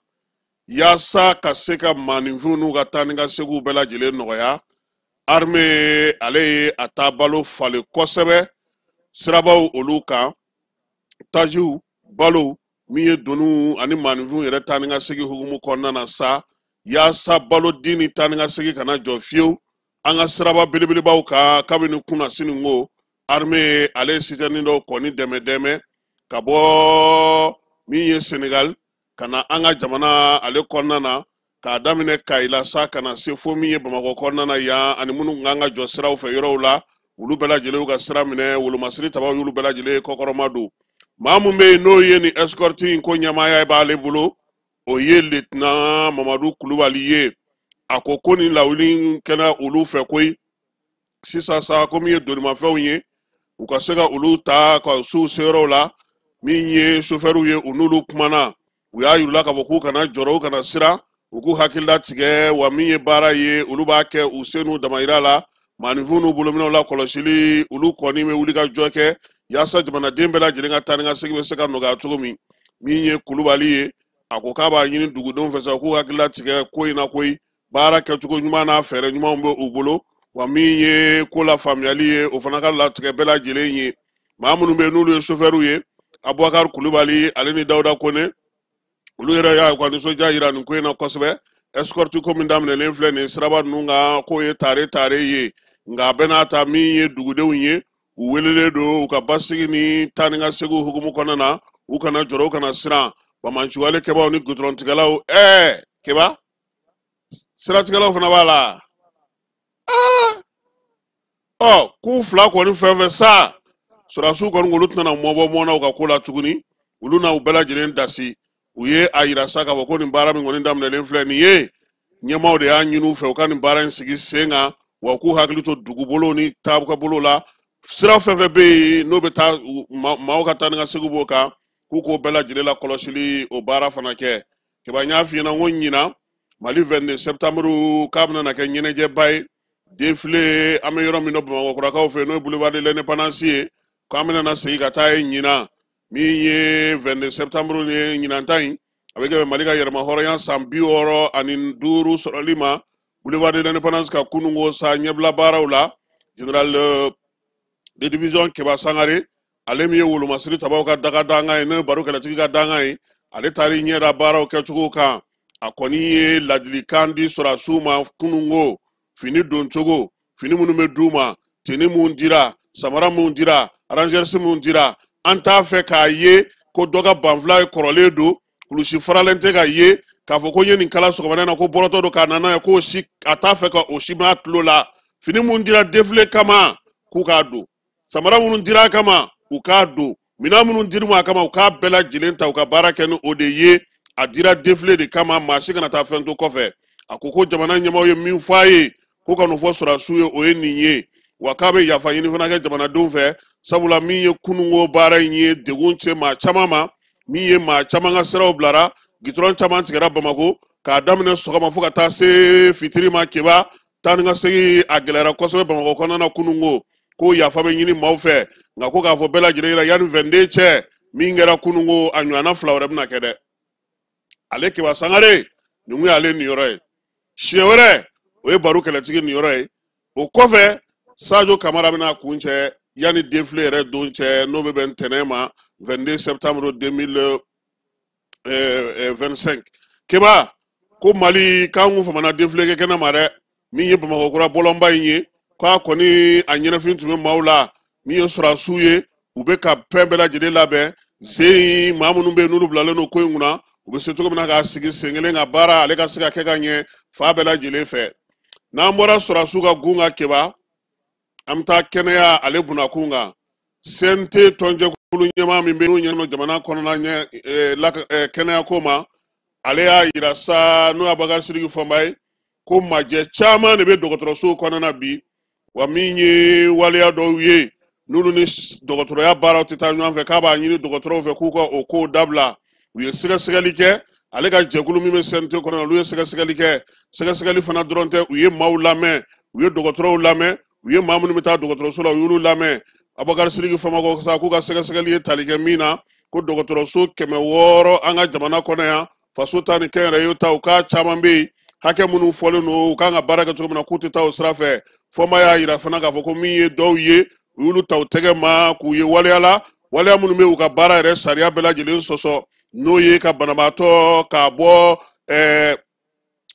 yaasa ka se ka maaninfinw n'u ka taa ni ka seginw bɛɛ lajɛlen nɔgɔya. Armée ale ye a taabalo falen kosɛbɛ sirabaw olu kan, tajiw, balo min ye doniw ani maaninfinw yɛrɛ taa ni ka segin hukumu kɔnɔna na sa, yaasa balo di ni taa ni ka segin kana jɔ fiyewu an ka siraba belebelebaw kan. Kabini kunna sini ko armée ale ye sitɛni dɔw kɔni dɛmɛ dɛmɛ ka bɔ min ye Senegal ka na an ka jamana ale kɔnɔna na, k'a daminɛ Kayi la sa ka na se fo min ye Bamakɔ kɔnɔna na yan, ani minnu tun kan ka jɔ siraw fɛ yɔrɔw la, olu bɛɛ lajɛlen y'u ka sira minɛ. Wolomasiri tabaw y'olu bɛɛ lajɛlen kɔkɔrɔma don. Maa mun bɛ yen n'o ye nin escorte in ko ɲɛmaaya b'ale bolo, o ye lieutenant Mamadu Kulubali ye. A ko ko nin lawuli in kɛra olu fɛ koyi. Sisan sa, ko min ye donimafɛnw ye, u ka se ka olu ta ka s'u seyɔrɔw la. Min ye sofɛriw ye, u n'olu kumana, u y'a yir'u la k'a fɔ k'u kana jɔrɔ, u kana siran, u k'u hakili latigɛ. Wa min ye baara ye, olu b'a kɛ u se n'u damayira la. Maaninfinw n'u bolominɛw la kɔlɔsili, olu kɔni bɛ wuli ka jɔ kɛ yaasa jamanaden bɛɛ lajɛlen ka taa ni ka segin bɛ se ka nɔgɔya cogo min. Min ye Kulubali ye, a ko k'a b'a ɲini dugudenw fɛ sa, k'u hakili latigɛ ko in na koyi. Baara kɛcogo ɲuman n'a fɛɛrɛ ɲumanw bɛ u bolo. Wa min ye ko la faamuyali ye, o fana ka latigɛ bɛɛ lajɛlen ye. Maa minnu bɛ yen n'olu ye sofɛriw ye, Abubakar Kulubali ale ni Dawuda Kone, olu yɛrɛ y'a ka nisɔndiya yira nin ko in na kosɛbɛ. Escorte ko min daminɛlen filɛ nin ye siraba ninnu kan, k'o ye tare tare ye. Nka a bɛɛ n'a ta, min ye dugudenw ye, u welelen don u ka basigi ni taa ni ka seginw hukumu kɔnɔna na, u kana jɔrɔ, u kana siran. Bamanciwale kɛbaaw ni gudɔrɔntigɛlaw, Keba, siratigɛlaw fana b'a la. Ɔ, k'u fila kɔni fɛn fɛn sa, sɔrɔdasiw kɔni olu tɛna mɔbɔ mɔnna u ka ko la tuguni, olu na u bɛɛ lajɛlen dasi. U ye a yira sa k'a fɔ ko nin baara min kɔni daminɛlen filɛ nin ye, ɲɛmaaw de y'a ɲini u fɛ u ka nin baara in sigi sen kan, wa k'u hakili to dugubolo ni taabolo la. Sira fɛn fɛn bɛ yen n'o bɛ taa maaw ka taa ni ka segin b'o kan, k'u k'o bɛɛ lajɛlen la kɔlɔsili o baara fana kɛ. Keba, n y'a f'i ɲɛna n ko ɲinan Mali 22 septembre k'a bɛna kɛ ɲɛnajɛba ye, défilé. An bɛ yɔrɔ min na Bamakɔ kurakaw fɛ yen, n'o ye boulevard de l'Indépendance ye, k'an bɛna na segin ka taa yen ɲinan. Min ye 22 septembre ye ɲinan ta in, a bɛ kɛ Mali ka yɛrɛma hɔrɔnya san 65 sɔrɔli ma. Boulevard de l'Indépendance ka kununko sa ɲɛbila baaraw la, général de division Keba Sangare, ale min ye wolomasiri tabaw ka daga dangan ye, n'o ye baro kɛlɛtigi ka dangan ye, ale taara i ɲɛ da baaraw kɛcogo kan. A kɔni ye ladilikan di sɔrɔdasiw ma kununko, fini doncogo, fini minnu bɛ d'u ma, tenue mun dira, samara mun dira, rangers mun dira. An t'a fɛ k'a ye ko dɔ ka banfula ye kɔrɔlen don, kulusi faralen tɛ ka ye k'a fɔ ko n ye nin kala sɔgɔmada in na, ko bɔrɔtɔ don k'a na n'a ye, k'o si a t'a fɛ ka o si mɛn a tulo la. Fini mun dira défilé kama, k'u k'a don, samara minnu dira a kama, u k'a don, minɛn minnu dir'u ma a kama, u k'a bɛɛ lajɛlen ta, u ka baara kɛ ni o de ye. A dira défilé de kama, maa si kana taa fɛn to kɔfɛ. A ko ko jamana ɲɛmaaw ye min fɔ a ye ko ka n'o fɔ sɔrɔdasiw ye, o ye nin ye. Wa k'a bɛ yafa ɲini fana kɛ jamanadenw fɛ, sabula min ye kununko baara in ye degun se maa caman ma, min ye maa caman ka siraw bilara, gitɔrɔn caman tigɛra Bamakɔ. K'a daminɛ sɔgɔma fo ka taa se fitiri ma, Keba, taa ni ka segin a gɛlɛyara kosɛbɛ Bamakɔ kɔnɔna na kununko. Ko yafa bɛ ɲini maaw fɛ, nka ko k'a fɔ bɛɛ lajɛlen ɲɛna, yanni 22 cɛ, min kɛra kununko, a ɲɔgɔnna fila wɛrɛ bɛna kɛ dɛ. Ale Keba Sangare, nin kun y'ale niyɔrɔ ye. Siɲɛ wɛrɛ, o ye baro kɛlɛtigi niyɔrɔ ye. O kɔfɛ, Sajo Kamara bɛna kun cɛ yanni défilé yɛrɛ don cɛ, n'o bɛ bɛn ntɛnɛn ma, 22 septembre 2025. Keba ko Mali k'an kun famana défilé kɛ kɛnɛ ma dɛ. Min ye Bamakɔ kura bɔlɔnba in ye, k'a kɔni a ɲɛnafin tun bɛ maaw la. Min ye sɔrɔdasiw ye, u bɛ ka fɛn bɛɛ lajɛlen labɛn sen. Maa minnu bɛ yen, n'olu bilalen don ko in kunna, u bɛ se cogo min na k'a sigi sen kelen ka baara ale ka se ka kɛ ka ɲɛ fa bɛɛ lajɛlen fɛ. N'an bɔra sɔrɔdasiw ka gun kan, Keba, an bɛ taa kɛnɛya ale bunakun kan. CNT tɔnjɛkulu ɲɛmaa min bɛ yen, n'o ɲɛnen don jamana kɔnɔna ɲɛ kɛnɛyako ma, ale y'a yira sa, n'o ye Abubakari Sidiki Fɔnba ye, ko majɛ caman de bɛ dɔgɔtɔrɔsow kɔnɔna bi. Wa min ye waleya dɔw ye, n'olu ni dɔgɔtɔrɔya baaraw tɛ taa ɲɔgɔn fɛ, k'a b'a ɲini dɔgɔtɔrɔw fɛ k'u ka o kow dabila. U ye sɛgɛsɛgɛli kɛ, ale ka jɛkulu min bɛ CNT kɔnɔ, olu ye sɛgɛsɛgɛli kɛ. Sɛgɛsɛgɛli fana dɔrɔn tɛ, u ye maaw lamɛn, u ye dɔgɔtɔrɔw lamɛn, u ye maa minnu bɛ taa dɔgɔtɔrɔso la, u y'olu lamɛn. Abubakari Sidiki Fɔnba ko sa k'u ka sɛgɛsɛgɛli ye tali kɛ min na, ko dɔgɔtɔrɔso 600 an ka jamana kɔnɔ yan, faso ta ni kɛnyɛrɛye ta, u k'a caman bɛ yen, hakɛ minnu fɔlen don u kan ka baara kɛ cogo min na, k'u tɛ taa o sira fɛ. Fɔnba y'a yira fana k'a fɔ ko min ye dɔw ye, u y'olu ta u tɛgɛ ma k'u ye waleya la, waleya minnu bɛ u ka baara yɛrɛ sariya bɛɛ lajɛlen sɔsɔ, n'o ye ka banabaatɔ k'a bɔ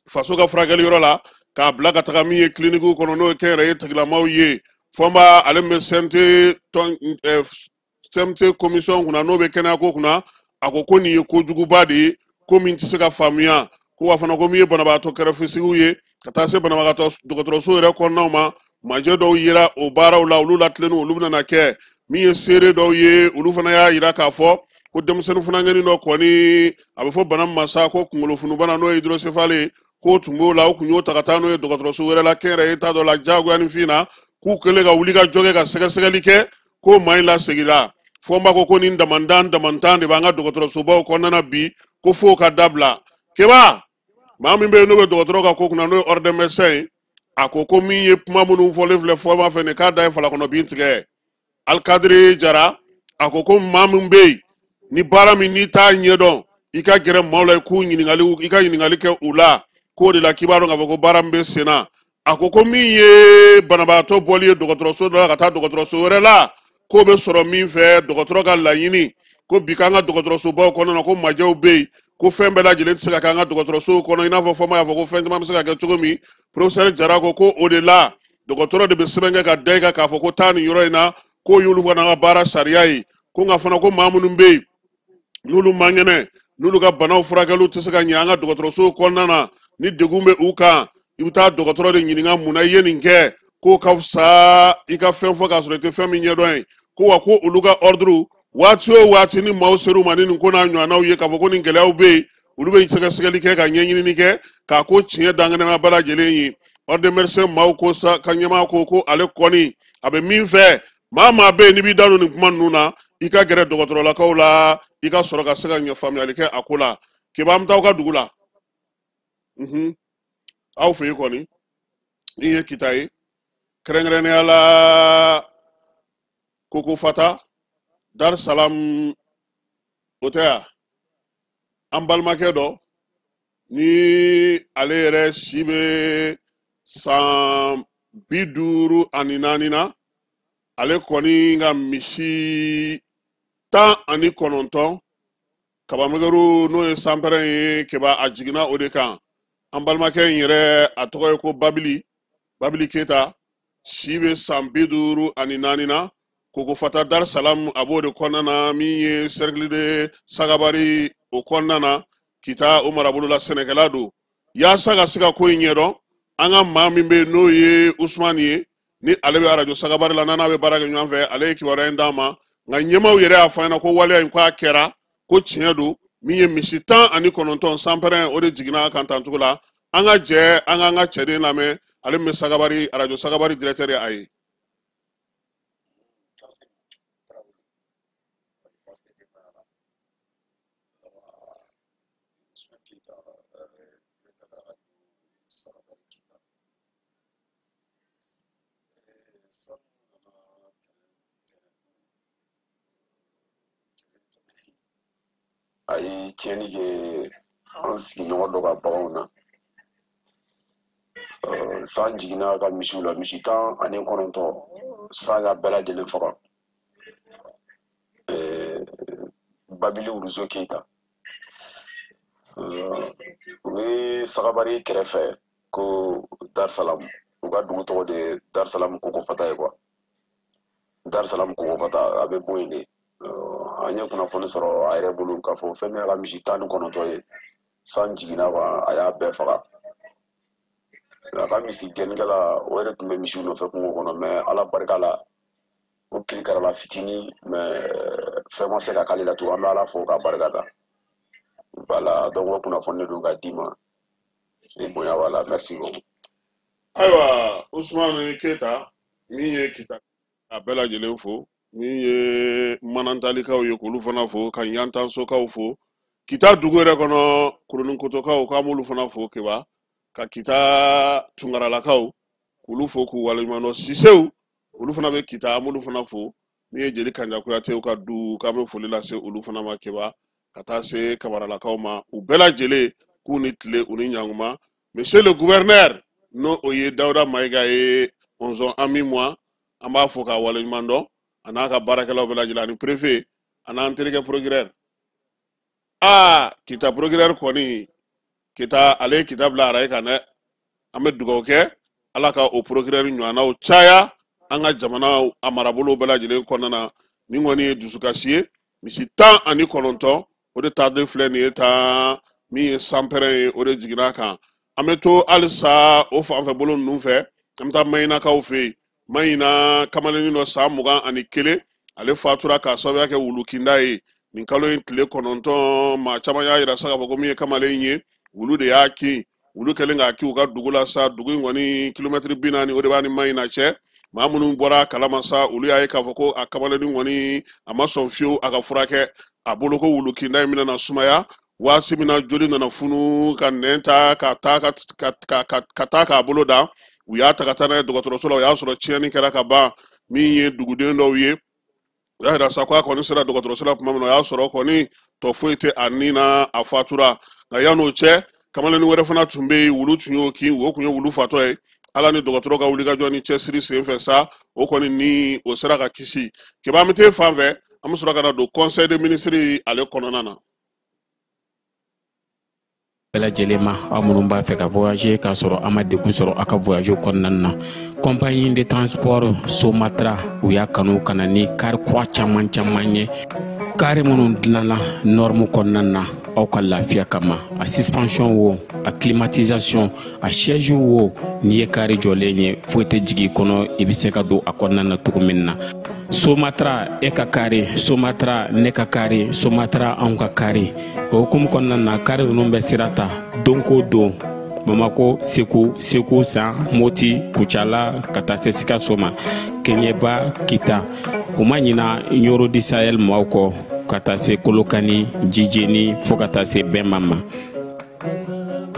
faso ka furakɛli yɔrɔ la k'a bila ka taga min ye kilinikiw kɔnɔ, n'o ye kɛnyɛrɛye tigilamaw ye. Fɔnba, ale min bɛ CNT tɔn CMT commission kunna, n'o bɛ kɛnɛyako kunna, a ko ko nin ye kojuguba de ye, ko min tɛ se ka faamuya. Ko wa fana, ko min ye banabaatɔ kɛrɛfɛsigiw ye ka taa se banabagatɔ dɔgɔtɔrɔso yɛrɛ kɔnɔnaw ma, majɛ dɔw yera o baaraw la, olu latilenni olu bɛna kɛ. Min ye seere dɔw ye, olu fana y'a yira k'a fɔ ko denmisɛnnin funankɛnin dɔ kɔni, a bɛ fɔ bana min ma sa ko kunkolofunu-bana, n'o ye hydrocéphale ye, k'o tun b'o la. U tun y'o ta ka taa n'o ye dɔgɔtɔrɔso wɛrɛ la, kɛnyɛrɛye ta dɔ la, diyagoya ni fin na, k'u kɛlen ka wuli ka jɔ kɛ ka sɛgɛsɛgɛli kɛ, k'o maa in laseginna. Fɔnba ko ko nin damandan damantan de b'an ka dɔgɔtɔrɔsobaw kɔnɔna na bi, ko f'o ka dabila. Keba, maa min bɛ yen, n'o bɛ dɔgɔtɔrɔ ka ko kunna, n'o ye ordre des médecins ye, a ko ko min ye kuma minnu fɔlen filɛ Fɔnba fɛ nin, k'a da ye falakɔnɔ bin tigɛ. Alikadiri Jara, a ko ko maa min bɛ yen, ni baara min n'i t'a ɲɛdɔn, i ka gɛrɛ maaw la, i k'u ɲininkali, i ka ɲininkali kɛ u la, k'o de la k'i b'a dɔn k'a fɔ ko baara min bɛ sen na. A ko ko min ye banabaatɔ bɔli ye dɔgɔtɔrɔso dɔ la ka taa dɔgɔtɔrɔso wɛrɛ la, k'o bɛ sɔrɔ min fɛ, dɔgɔtɔrɔ ka laɲini. Ko bi k'an ka dɔgɔtɔrɔsobaw kɔnɔna na, ko majɛw bɛ yen, ko fɛn bɛɛ lajɛlen tɛ se ka kɛ an ka dɔgɔtɔrɔsow kɔnɔ, i n'a fɔ Fɔnba y'a fɔ ko fɛn caman bɛ se ka kɛ cogo min. Professeur Jara ko ko o de la, dɔgɔtɔrɔ de bɛ sɛbɛn kɛ ka da i kan k'a fɔ ko taa nin yɔrɔ in na, k'o y'olu fana ka baara sariya ye. Ko nka fana, ko maa minnu bɛ yen, n'olu man kɛnɛ, n'olu ka banaw furakɛliw tɛ se ka ɲɛ an ka dɔgɔtɔrɔsow kɔnɔna na, ni degun bɛ u kan, i bɛ taa dɔgɔtɔrɔ de ɲininka mun na i ye nin kɛ, k'o ka fisa i ka fɛn fɔ k'a sɔrɔ i tɛ fɛn min ɲɛdɔn ye. Ko wa ko olu ka ordre, waati o waati ni maaw ser'u ma ni nin ko n'a ɲɔgɔnnaw ye, k'a fɔ ko nin gɛlɛyaw bɛ yen, olu bɛ sɛgɛsɛgɛli kɛ ka ɲɛɲinini kɛ k'a ko tiɲɛ dankɛnɛma bɛɛ lajɛlen ye. Ordre des médecins maaw ko sa, ka ɲɛmaa ko ko ale kɔni a bɛ min fɛ, maa maa bɛ yen n'i b'i da don nin kuma ninnu na, i ka gɛrɛ dɔgɔtɔrɔlakaw la, i ka sɔrɔ ka se ka ɲɛ faamuyali kɛ a ko la. Keba, an bɛ taa aw ka dugu la, aw fɛ yen kɔni, ni ye Kita ye, kɛrɛnkɛrɛnnenya la Koko Fata Dar Salam, o tɛ yan, an balimakɛ dɔ ni ale yɛrɛ si bɛ san 54 na, ale kɔni ka misi 19 kabamɛgɛru, n'o ye sanpɛrɛn ye, Keba, a jiginna o de kan. An balimakɛ in yɛrɛ, a tɔgɔ ye ko Babili, Babili Keyita, si bɛ san 54 na. Koko Fata Dar Salam, a b'o de kɔnɔna na, min ye cercle de Sagabari o kɔnɔna na, Kita o marabolo la. Sɛnɛkɛla don. Yaasa ka se ka ko in ɲɛdɔn, an ka maa min bɛ yen, n'o ye Usumani ye, ni ale bɛ arajo Sagabari la, n'a bɛ baara kɛ ɲɔgɔn fɛ, ale ye kibaruya in d'an ma. Nka ɲɛmaaw yɛrɛ y'a fɔ an ɲɛna ko waleya in, k'a kɛra, ko tiɲɛ don. Min ye misi 19 sanpɛrɛn, o de jiginna a kan tancogo la. An ka jɛ an k'an ka cɛden lamɛn, ale min bɛ Sagabari, arajo Sagabari directeur ye a ye. ka arajo Sagabali Kita. San nana tɛnɛn tɛmɛnen, a ye tiɲɛni kɛ an sigiɲɔgɔn dɔ ka baganw na. San jiginna ka misiw la, misi 19, san y'a bɛɛ lajɛlen faga. Babili Wuruzo Keyita, u bɛ Sagabari kɛrɛfɛ ko Darsalam, u ka dugu tɔgɔ de ye Darsalam Koko Fata ye quoi. Darsalam Koko Fata, a bɛ bɔ yen de. An ye kunnafoni sɔrɔ a yɛrɛ bolo k'a fɔ fɛn min y'a ka misi 19 ye, san jiginna wa a y'a bɛɛ faga. A ka misi gɛnnikɛla, o yɛrɛ tun bɛ misiw nɔfɛ kungo kɔnɔ, mais Ala barika la, o kirikarala fitinin, mais fɛn ma se ka k'ale la tugun. An bɛ Ala fo k'a barika da. Voilà, donc o kunnafoni de don ka d'i ma, ni bonya b'a la. Merci beaucoup. Ayiwa, Usumani Keyita min ye Kita a bɛɛ lajɛlen fo, min ye Manantalikaw ye k'olu fana fo, ka Ɲantansokaw fo, Kita dugu yɛrɛ kɔnɔ Koroninkotokaw k'an b'olu fana fo Keba, ka Kita Tunkaralakaw k'olu fo k'u waleɲuman dɔn, Sisew olu fana bɛ Kita, an b'olu fana fo, min ye Jeli Kanja Kuyatew ka du k'an bɛ foli lase olu fana ma Keba, ka taa se Kamaralakaw ma, u bɛɛ lajɛlen k'u ni tile u ni ɲankuma. Monsieur le gouverneur, n'o o ye Dawuda Mayiga ye, onzon ami moi, an b'a fo k'a waleɲuman dɔn, a n'a ka baarakɛlaw bɛɛ lajɛlen, ani préfet, a n'an terikɛ procureur. Kita procureur kɔni, Kita ale ye Kita bila araye kan dɛ. An bɛ dugawu kɛ Ala ka o procureur ɲɔgɔnnaw caya an ka jamana a marabolow bɛɛ lajɛlen kɔnɔna na. Nin kɔni ye dusukasi ye, misi 19 o de taalen filɛ nin ye tan, min ye sanpɛrɛn ye o de jiginna a kan. An bɛ to halisa o fanfɛ bolo ninnu fɛ, an bɛ taa Mayinakaw fɛ yen. Mayina kamalennin dɔ san 21, ale fatura k'a sababuya kɛ wulukinda ye nin kalo in tile 9. Maa caman y'a yira sa k'a fɔ ko min ye kamalen ye, wulu de y'a kin. Wulu kɛlen k'a kin u ka dugu la sa, dugu in kɔni kilomɛtiri 40 o de b'a ni Mayina cɛ. Maa minnu bɔra a kalama sa, olu y'a ye k'a fɔ ko a kamalennin kɔni a ma sɔn fiyewu a ka furakɛ, a bolo ko wulukinda in bɛna na sumaya. Waati min na joli nana funu ka nɛn ta ka taa ka taa k'a bolo dan, u y'a ta ka taa n'a ye dɔgɔtɔrɔso la, o y'a sɔrɔ tiɲɛni kɛra ka ban. Min ye duguden dɔw ye, u y'a yira sa ko a kɔni sera dɔgɔtɔrɔso la tuma min na, o y'a sɔrɔ kɔni tɔ foyi tɛ a ni na, a fatura. Nka yann'o cɛ, kamalennin wɛrɛ fana tun bɛ yen, wulu tun y'o kin, o tun ye wulu fatɔ ye. Ala ni dɔgɔtɔrɔ ka wulikajɔ ni cɛsiri sen fɛ sa, o kɔni ni o sera ka kisi. Keba, an bɛ t'e fan fɛ, an bɛ sɔrɔ ka na don conseil des ministres ale kɔnɔna na. Bɛɛ lajɛlen ma, aw minnu b'a fɛ ka voyager k'a sɔrɔ a ma degun sɔrɔ aw ka voyage kɔnɔna na, compagnie de transport Somatra, u y'a kanu ka na ni kari kura caman caman ye, kari minnu dilanna norme kɔnɔna na aw ka lafiya kama. A suspension wo, a climatisation, a siège wo, n'i ye kari jɔlen ye, foyi tɛ jigin i kɔnɔ, i bɛ se ka don a kɔnɔna na cogo min na. Somatra, e ka kari Somatra, ne ka kari Somatra, anw ka kari. O hukumu kɔnɔna na, kari ninnu bɛ sira ta don ko don Bamako, Segu, Segu San, Moti, Kucala, ka taa se Sikaso ma, Keɲeba, Kita. U ma ɲina Ɲoro du Sahel maaw kɔ, ka taa se Kolokani, Jijeni, fo ka taa se Bɛnma ma.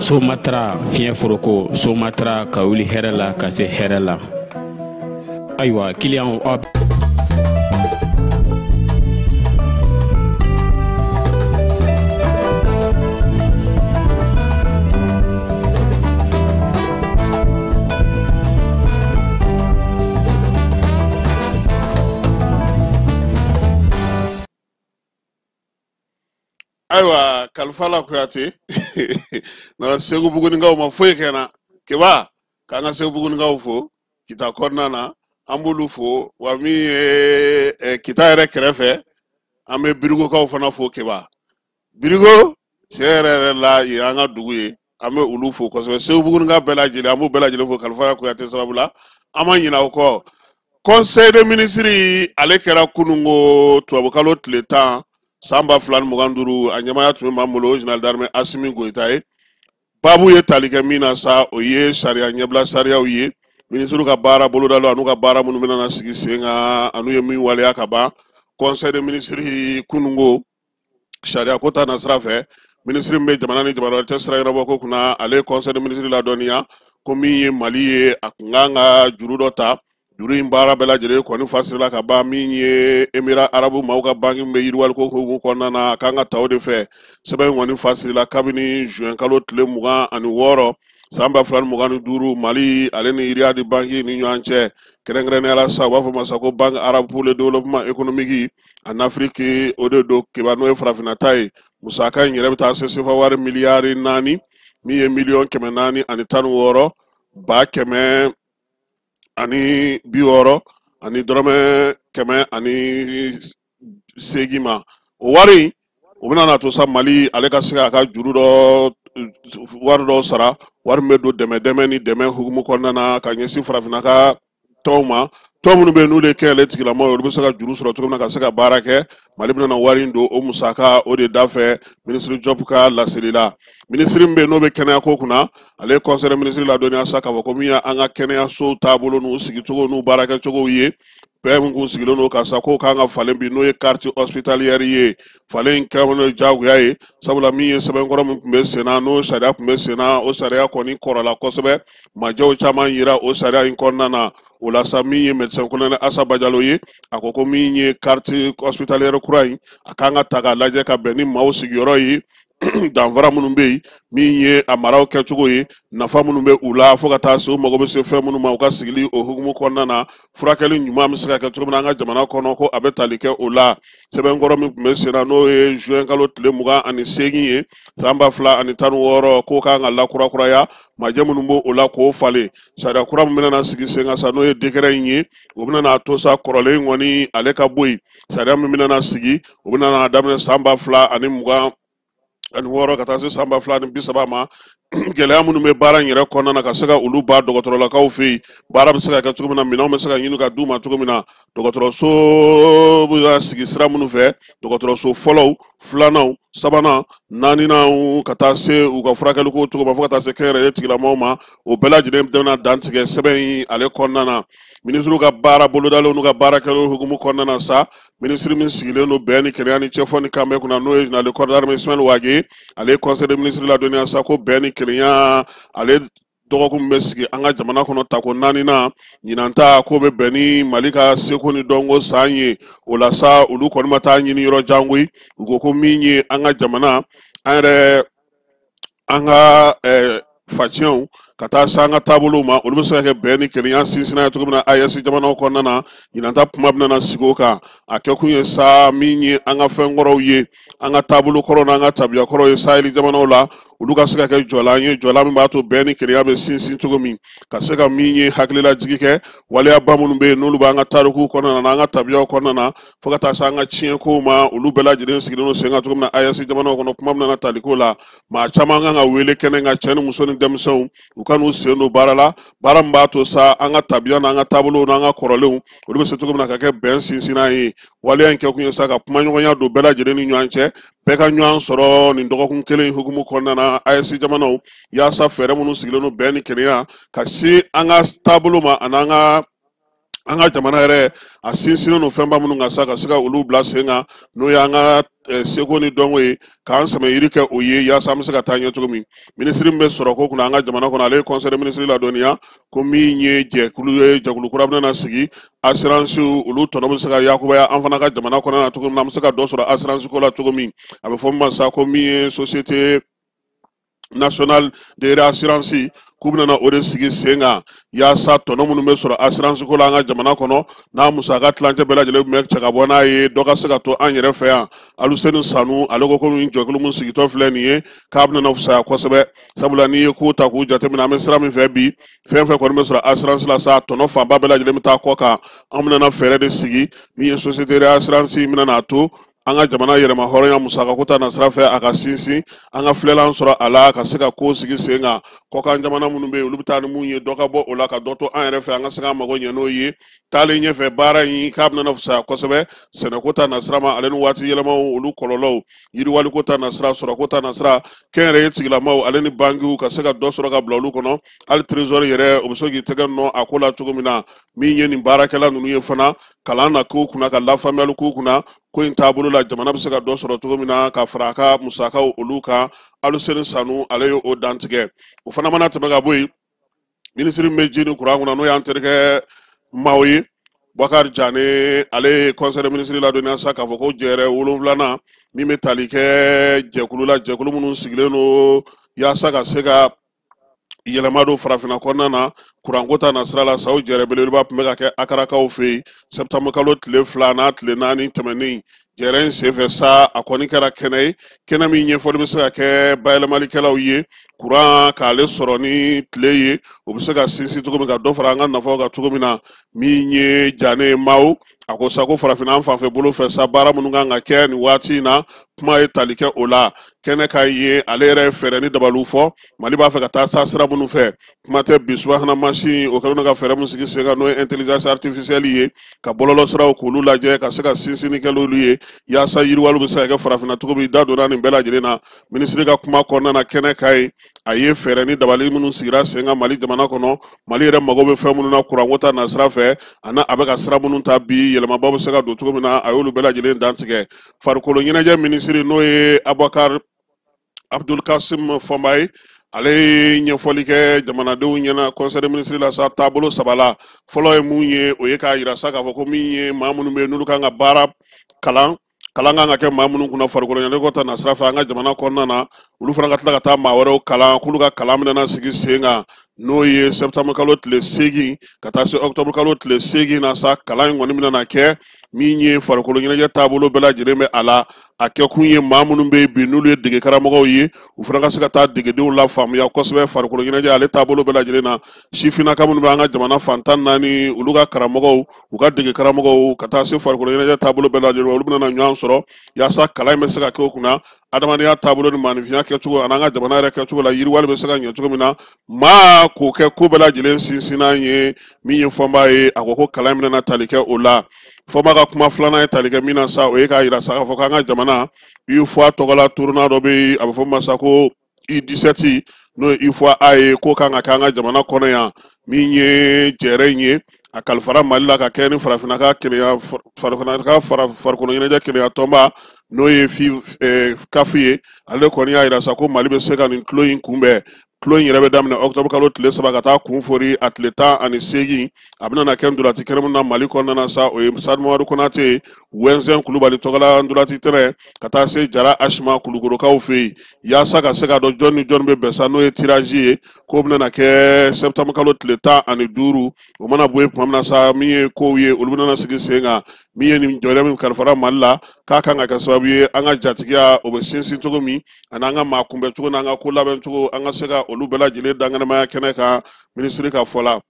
Somatra fiɲɛ foroko, Somatra ka wuli hɛrɛ la ka se hɛrɛ la. Ayiwa, kiliyanw, aw Ayiwa, Kalifala Kuyate na Segu Bugunikaw ma foyi kɛ na. Keba, k'an ka Segu Bugunikaw fo Kita kɔnɔna na, an b'olu fo. Wa min ye Kita yɛrɛ kɛrɛfɛ, an bɛ Birigokaw fana fo. Keba, Birigo tiɲɛ yɛrɛ yɛrɛ la, yen an ka dugu ye, an bɛ olu fo kosɛbɛ. Segu Bugunika bɛɛ lajɛlen, an b'u bɛɛ lajɛlen fo Kalifala Kuyate sababu la. An ma ɲinɛ o kɔ. Conseil des ministres ale kɛra kunungo tubabukalo tile 10 san 2025. A ɲɛmaaya tun bɛ maa min bolo, o général d'armée Asimi Goyita ye. Baabu ye tali kɛ min na sa, o ye sariya ɲɛbila sariyaw ye, minisiriw ka baara bolodaliw an'u ka baara minnu bɛna sigi sen kan, an'u ye min waleya ka ban. Conseil des ministres kunungo, sariya ko ta nasira fɛ, Minisiri min bɛ jamana ni jamana wɛrɛ cɛ sira ɲɛnabɔ ko kunna, ale ye conseil des ministres ladɔnniya ko min ye Mali ye, a kun kan ka juru dɔ ta. Juru in baara bɛɛ lajɛlen kɔni fasirila ka ban. Min ye Émirats arabes maaw ka banki min bɛ yiriwali ko hukumu kɔnɔna na, a kan ka ta o de fɛ. Sɛbɛn in kɔni fasirila kabini juin kalo tile 26 san 2025, Mali ale ni Riyad banki ni ɲɔgɔn cɛ. Kɛrɛnkɛrɛnnenya la sa, u b'a fɔ ma sa ko Banque arabe pour le développement économique en Afrique, o de don keba, n'o ye farafinna ta ye. Musaka in yɛrɛ bɛ taa se sefa wari miliyari 4, min ye miliyɔn 416 ba 160 ani dɔrɔmɛ 108 ma. O wari in, o bɛna na to sa Mali ale ka se k'a ka juru dɔ wari dɔw sara, wari min bɛ don dɛmɛ dɛmɛ ni dɛmɛ hukumu kɔnɔna na ka ɲɛsin farafinna ka tɔnw ma. Tɔn minnu bɛ yen, n'olu ye kɛnyɛrɛye tigilamɔgɔw ye, olu bɛ se ka juru sɔrɔ cogo min na ka se ka baara kɛ. Mali bɛna na wari in don o musaka o de da fɛ, minisiri Jɔpu ka laseli la. Minisiri min bɛ yen, n'o bɛ kɛnɛyako kunna, ale ye conseil des ministres ladɔnniya sa k'a fɔ ko min ye an ka kɛnɛyasow taabolo n'u sigicogo n'u baarakɛcogow ye, bɛɛ min kun sigilen don ka sa k'o kan ka falen bi, n'o ye carte hospitalière ye. Falen in kɛra n'o ye diyagoya ye, sabula min ye sɛbɛnkɔrɔ min tun bɛ sen na, n'o sariya tun bɛ sen na, o sariya kɔni kɔrɔla kosɛbɛ. Majɛw caman yira o sariya in kɔnɔna na. O la sa, min ye médecin colonel Asa Bajalo ye, a ko ko min ye carte hospitalière kura in, a kan ka ta k'a lajɛ ka bɛn ni maaw sigiyɔrɔ ye, danfara minnu bɛ yen, min ye a maraw kɛcogo ye, nafa minnu bɛ u la, fo ka taa se u mago bɛ se fɛn minnu ma u ka sigili o hukumu kɔnɔna na, furakɛli ɲuman bɛ se ka kɛ cogo min na an ka jamana kɔnɔ, ko a bɛ tali kɛ o la. Sɛbɛnkɔrɔ min tun bɛ sen na, n'o ye juin kalo tile 28 ye san 2016, k'o kan ka lakurakuraya, majɛ minnu b'o la k'o falen. Sariya kura min bɛna na sigi sen kan sa, n'o ye décret in ye, o bɛna n'a to sa kɔrɔlen in kɔni ale ka bɔ yen. Sariya min bɛna na sigi, o bɛna na daminɛ san 2026 ka taa se san 2030 ma. Gɛlɛya minnu bɛ baara in yɛrɛ kɔnɔna na, ka se ka olu ba dɔgɔtɔrɔlakaw fɛ yen, baara bɛ se ka kɛ cogo min na, minɛnw bɛ se ka ɲini ka d'u ma cogo min na, dɔgɔtɔrɔso bɛ sigi sira minnu fɛ, dɔgɔtɔrɔso fɔlɔw, filananw, sabanan, naaninaw, ka taa se u ka furakɛliko cogo ma, fo ka taa se kɛnyɛrɛye tigilamɔgɔw ma, o bɛɛ lajɛlen bɛna dantigɛ sɛbɛn in ale kɔnɔna na. Minisiriw ka baara bolodalenw n'u ka baara kɛlenw hukumu kɔnɔna na sa, minisiri min sigilen don bɛn ni kelenya ni cɛfɔ ni kanbɛn kunna, n'o ye général de corps d'armée Ismaël Wagué, ale ye conseil des ministres ladɔnniya sa ko bɛn ni kelenya ale dɔgɔkun min bɛ sigi an ka jamana kɔnɔ tako naaninan, ɲinan ta k'o bɛ bɛn ni Mali ka seko ni dɔnko san ye. O la sa, olu kɔni ma taa ɲini yɔrɔ jan koyi. U ko ko min ye an ka jamana, an yɛrɛ, an ka faciyɛnw, ka taa se an ka taabolow ma, olu bɛ se ka kɛ bɛn ni kelenya sinsinna ye cogo min na AES jamanaw kɔnɔna na. Ɲinan ta kuma bɛna na sigi o kan. A kɛkun ye sa, min ye an ka fɛn kɔrɔw ye, an ka taabolo kɔrɔw n'an ka tabiya kɔrɔw ye saheli jamanaw la, olu ka se ka kɛ jɔlan ye, jɔlan min b'a to bɛn ni kelenya bɛ sinsin cogo min, ka se ka min ye hakililajigi kɛ waleyaba minnu bɛ yen, n'olu b'an ka tarikuw kɔnɔna na, an ka tabiyaw kɔnɔna na, fo ka taa se an ka tiɲɛkow ma, olu bɛɛ lajɛlen sigilen don sen kan cogo min na AES jamanaw kɔnɔ. Kuma bɛna na taliko la, maa caman kan ka wele kɛnɛ kan, cɛ ni muso ni denmisɛnw, u ka n'u sen don baara la, baara min b'a to sa an ka tabiya n'an ka taabolow n'an ka kɔrɔlenw, olu bɛ se cogo min na ka kɛ bɛn sinsinnan ye. Waleya in kɛkun ye sa ka kumaɲɔgɔnya don bɛɛ lajɛlen ni ɲɔgɔn cɛ, bɛɛ ka ɲɔgɔn sɔrɔ nin dɔgɔkun kelen in hukumu kɔnɔna na AES jamanaw, yaasa fɛɛrɛ minnu sigilen don bɛn ni kelenya ka se an ka taabolo ma ani an ka jamana yɛrɛ a sinsinnen don fɛnba minnu kan sa, ka se ka olu bila sen kan, n'o y'an ka seko ni dɔnko ye, k'an sɛmɛ yiri kɛ o ye, yaasa an bɛ se ka taa ɲɛ cogo min. Minisiri min bɛ sɔrɔko kunna an ka jamana kɔnɔ, ale ye conseil des ministres ladɔnniya ko min ye jɛkulu ye, jɛkulu kura bɛna na sigi, assurance olu tɔnɔ bɛ se ka yakubaya an fana ka jamana kɔnɔ na cogo min na, an bɛ se ka dɔ sɔrɔ assurance ko la cogo min. A bɛ fɔ min ma sa ko min ye société nationale de réassurance, k'u bɛna na o de sigi sen kan, yaasa tɔnɔ minnu bɛ sɔrɔ assurance ko la an ka jamana kɔnɔ, n'a musaka tilancɛ bɛɛ lajɛlen tun bɛ cɛ ka bɔ n'a ye, dɔ ka se ka to an yɛrɛ fɛ yan. Aluseni Sanu, ale ko komi jɛkulu min sigitɔ filɛ nin ye, k'a bɛna na fisaya kosɛbɛ, sabula n'i ye ko ta k'u jateminɛ, an bɛ sira min fɛ bi, fɛn fɛn kɔni bɛ sɔrɔ assurance la sa, tɔnɔ fanba bɛɛ lajɛlen bɛ taa kɔ kan. An bɛna na fɛɛrɛ de sigi, min ye société réassurance bɛna n'a to an ka jamana yɛrɛma hɔrɔnya musakako ta nasira fɛ, a ka sinsin, an ka filɛlan sɔrɔ a la, ka se ka ko sigi sen kan. Kɔkan jamana minnu bɛ yen, olu bɛ taa ni mun ye, dɔ ka bɔ o la ka dɔ to an yɛrɛ fɛ, an ka se k'an mago ɲɛ n'o ye. Taalen ɲɛfɛ baara in k'a bɛna fisaya kosɛbɛ sɛnɛko ta nasira ma, ale ni waati yɛlɛmaw olu kɔlɔlɔw, yiriwaliko ta nasira, sɔrɔko ta nasira, kɛnyɛrɛye tigilamaw ale ni bankiw ka se ka dɔ sɔrɔ ka bila olu kɔnɔ. Hali trésor yɛrɛ o bɛ se k'i tɛgɛ nɔ a ko la cogo min na. Min ye nin baarakɛla ninnu ye fana, kalan na k'u kunna, ka lafaamuyali k'u kunna ko in taabolo la, jamana bɛ se ka dɔ sɔrɔ cogo min na ka fara a ka musakaw olu kan. Aluseni Sanu ale ye o dantigɛ. O fana mana tɛmɛ ka bɔ yen, minisiri min bɛ ji ni kuran kunna, n'o y'an terikɛ maaw ye, Bubakari Jane, ale ye conseil des ministres ladɔnniya sa k'a fɔ ko jɛrɛ 7nan min bɛ tali kɛ jɛkulu la, jɛkulu minnu sigilen don yaasa ka se ka yɛlɛma don farafinna kɔnɔna na kuranko ta nasira la, saw jɛrɛ belebeleba tun bɛ ka kɛ Akarakaw fɛ yen septembre kalo tile 2 n'a tile 4 tɛmɛnen. Jɛrɛ in senfɛ sa, a kɔni kɛra kɛnɛ ye, kɛnɛ min ɲɛfɔli bɛ se ka kɛ bayɛlɛmalikɛlaw ye kuran k'ale sɔrɔ ni tile ye, o bɛ se ka sinsin cogo min, ka dɔ fara an ka nafaw kan cogo min na. Min ye Jane Maaw, a ko sa ko farafinna an fanfɛ bolo fɛ sa, baara minnu kan ka kɛ nin waati in na, kuma ye tali kɛ o la kɛnɛ kan ye. Ale yɛrɛ ye fɛɛrɛ ni dabaliw fɔ Mali b'a fɛ ka taa sa sira minnu fɛ. Kuma tɛ bi subahana mansin o kɛlen don ka fɛɛrɛ min sigi sen kan, n'o ye intelligence artificielle ye, ka bɔlɔlɔ siraw k'olu lajɛ ka se ka sinsinni kɛ n'olu ye yaasa yiriwaliw bɛ se ka kɛ farafinna cogo min. Da donna nin bɛɛ lajɛlen na minisiri ka kuma kɔnɔna na kɛnɛ kan ye. A ye fɛɛrɛ ni dabali minnu sigira sen kan Mali jamana kɔnɔ, Mali yɛrɛ mago bɛ fɛn minnu na kuranko ta nasira fɛ, ani a bɛ ka sira minnu ta bi, yɛlɛmabaw bɛ se ka don cogo min na, a y'olu bɛɛ lajɛlen dantigɛ. Farikolo ɲɛnajɛ minisiri, n'o ye Abubakar Abdul Kasim Fɔnba ye, ale ye ɲɛfɔli kɛ jamanadenw ɲɛna conseil des ministres la sa taabolo saba la. Fɔlɔ ye mun ye? O ye k'a yira sa k'a fɔ ko min ye maa minnu bɛ yen n'olu kan ka baara kalan kalan kan ka kɛ maa minnu kunna farikolo ɲɛnajɛ ta nasira fɛ an ka jamana kɔnɔna na, olu fana ka tila ka taa maa wɛrɛw kalan, k'olu ka kalan bɛna sigi sen kan, n'o ye septembre kalo tile 8 ka taa se octobre kalo tile 8 na sa. Kalan in kɔni bɛna na kɛ min ye farikolo ɲɛnajɛ taabolo bɛɛ lajɛlen bɛ a la. A kɛkun ye maa minnu bɛ yen bi n'olu ye dege karamɔgɔw ye, u fana ka se ka taa degedenw lafaamuya kosɛbɛ farikolo ɲɛnajɛ ale taabolo bɛɛ lajɛlen na. Sifinnaka minnu bɛ an ka jamana fan 14, olu ka karamɔgɔw, u ka dege karamɔgɔw, ka taa se farikolo ɲɛnajɛ taabolo bɛɛ lajɛlen, olu bɛna ɲɔgɔn sɔrɔ yaasa kalan in bɛ se ka kɛ o kunna, adamadenya taabolo ni maaninfinya kɛcogo ani an ka jamana yɛrɛ kɛcogo la, yiriwali bɛ se ka ɲɛ cogo min na, maa k'o kɛ ko bɛɛ lajɛlen sinsinnan ye. Min ye Fɔnba ye, a ko ko kalan in bɛna tali kɛ o la. Fɔnba ka kuma filanan ye tali kɛ min na sa, o ye k'a yira sa k'a fɔ k'an ka jamana UFOA tɔgɔla tournoi dɔ bɛ yen, a bɛ fɔ min ma sa ko U17, n'o ye UFOA A ye, k'o kan ka kɛ an ka jamana kɔnɔ yan. Min ye jɛrɛ in ye, a kalifara Mali la ka kɛ ni farafinna ka kelenya, farafinna ka farikolo ɲɛnajɛ kelenya tɔnba, n'o ye CAF ye, ale kɔni y'a yira sa ko Mali bɛ se ka nin tulon in kunbɛn. Tulon in yɛrɛ bɛ daminɛ octobre kalo tile 3 ka taa kun fori a tile 18. A bɛna na kɛ ntolaci kɛnɛ min na Mali kɔnɔna na sa, o ye Stade Mamadu Konate, Wɛnzɛn Kulubali tɔgɔla ntolaci tɛrɛn, ka taa se Jara Asima Kulukorokaw fɛ yen, yaasa ka se ka dɔn jɔn ni jɔn bɛ bɛn sa, n'o ye tirage ye, k'o bɛna na kɛ septembre kalo tile 15. O mana bɔ yen tuma min na sa, min ye kow ye, olu bɛna sigi sen kan. Min ye nin jɔyɔrɔ min kalifara Mali la, k'a kan ka kɛ sababu ye an ka jatigiya o bɛ sinsin cogo min, ani an ka maa kunbɛn cogo n'an ka ko labɛn cogo, an ka se ka olu bɛɛ lajɛlen dankɛnɛmaya kɛnɛ kan. Minisiri ka fɔ la,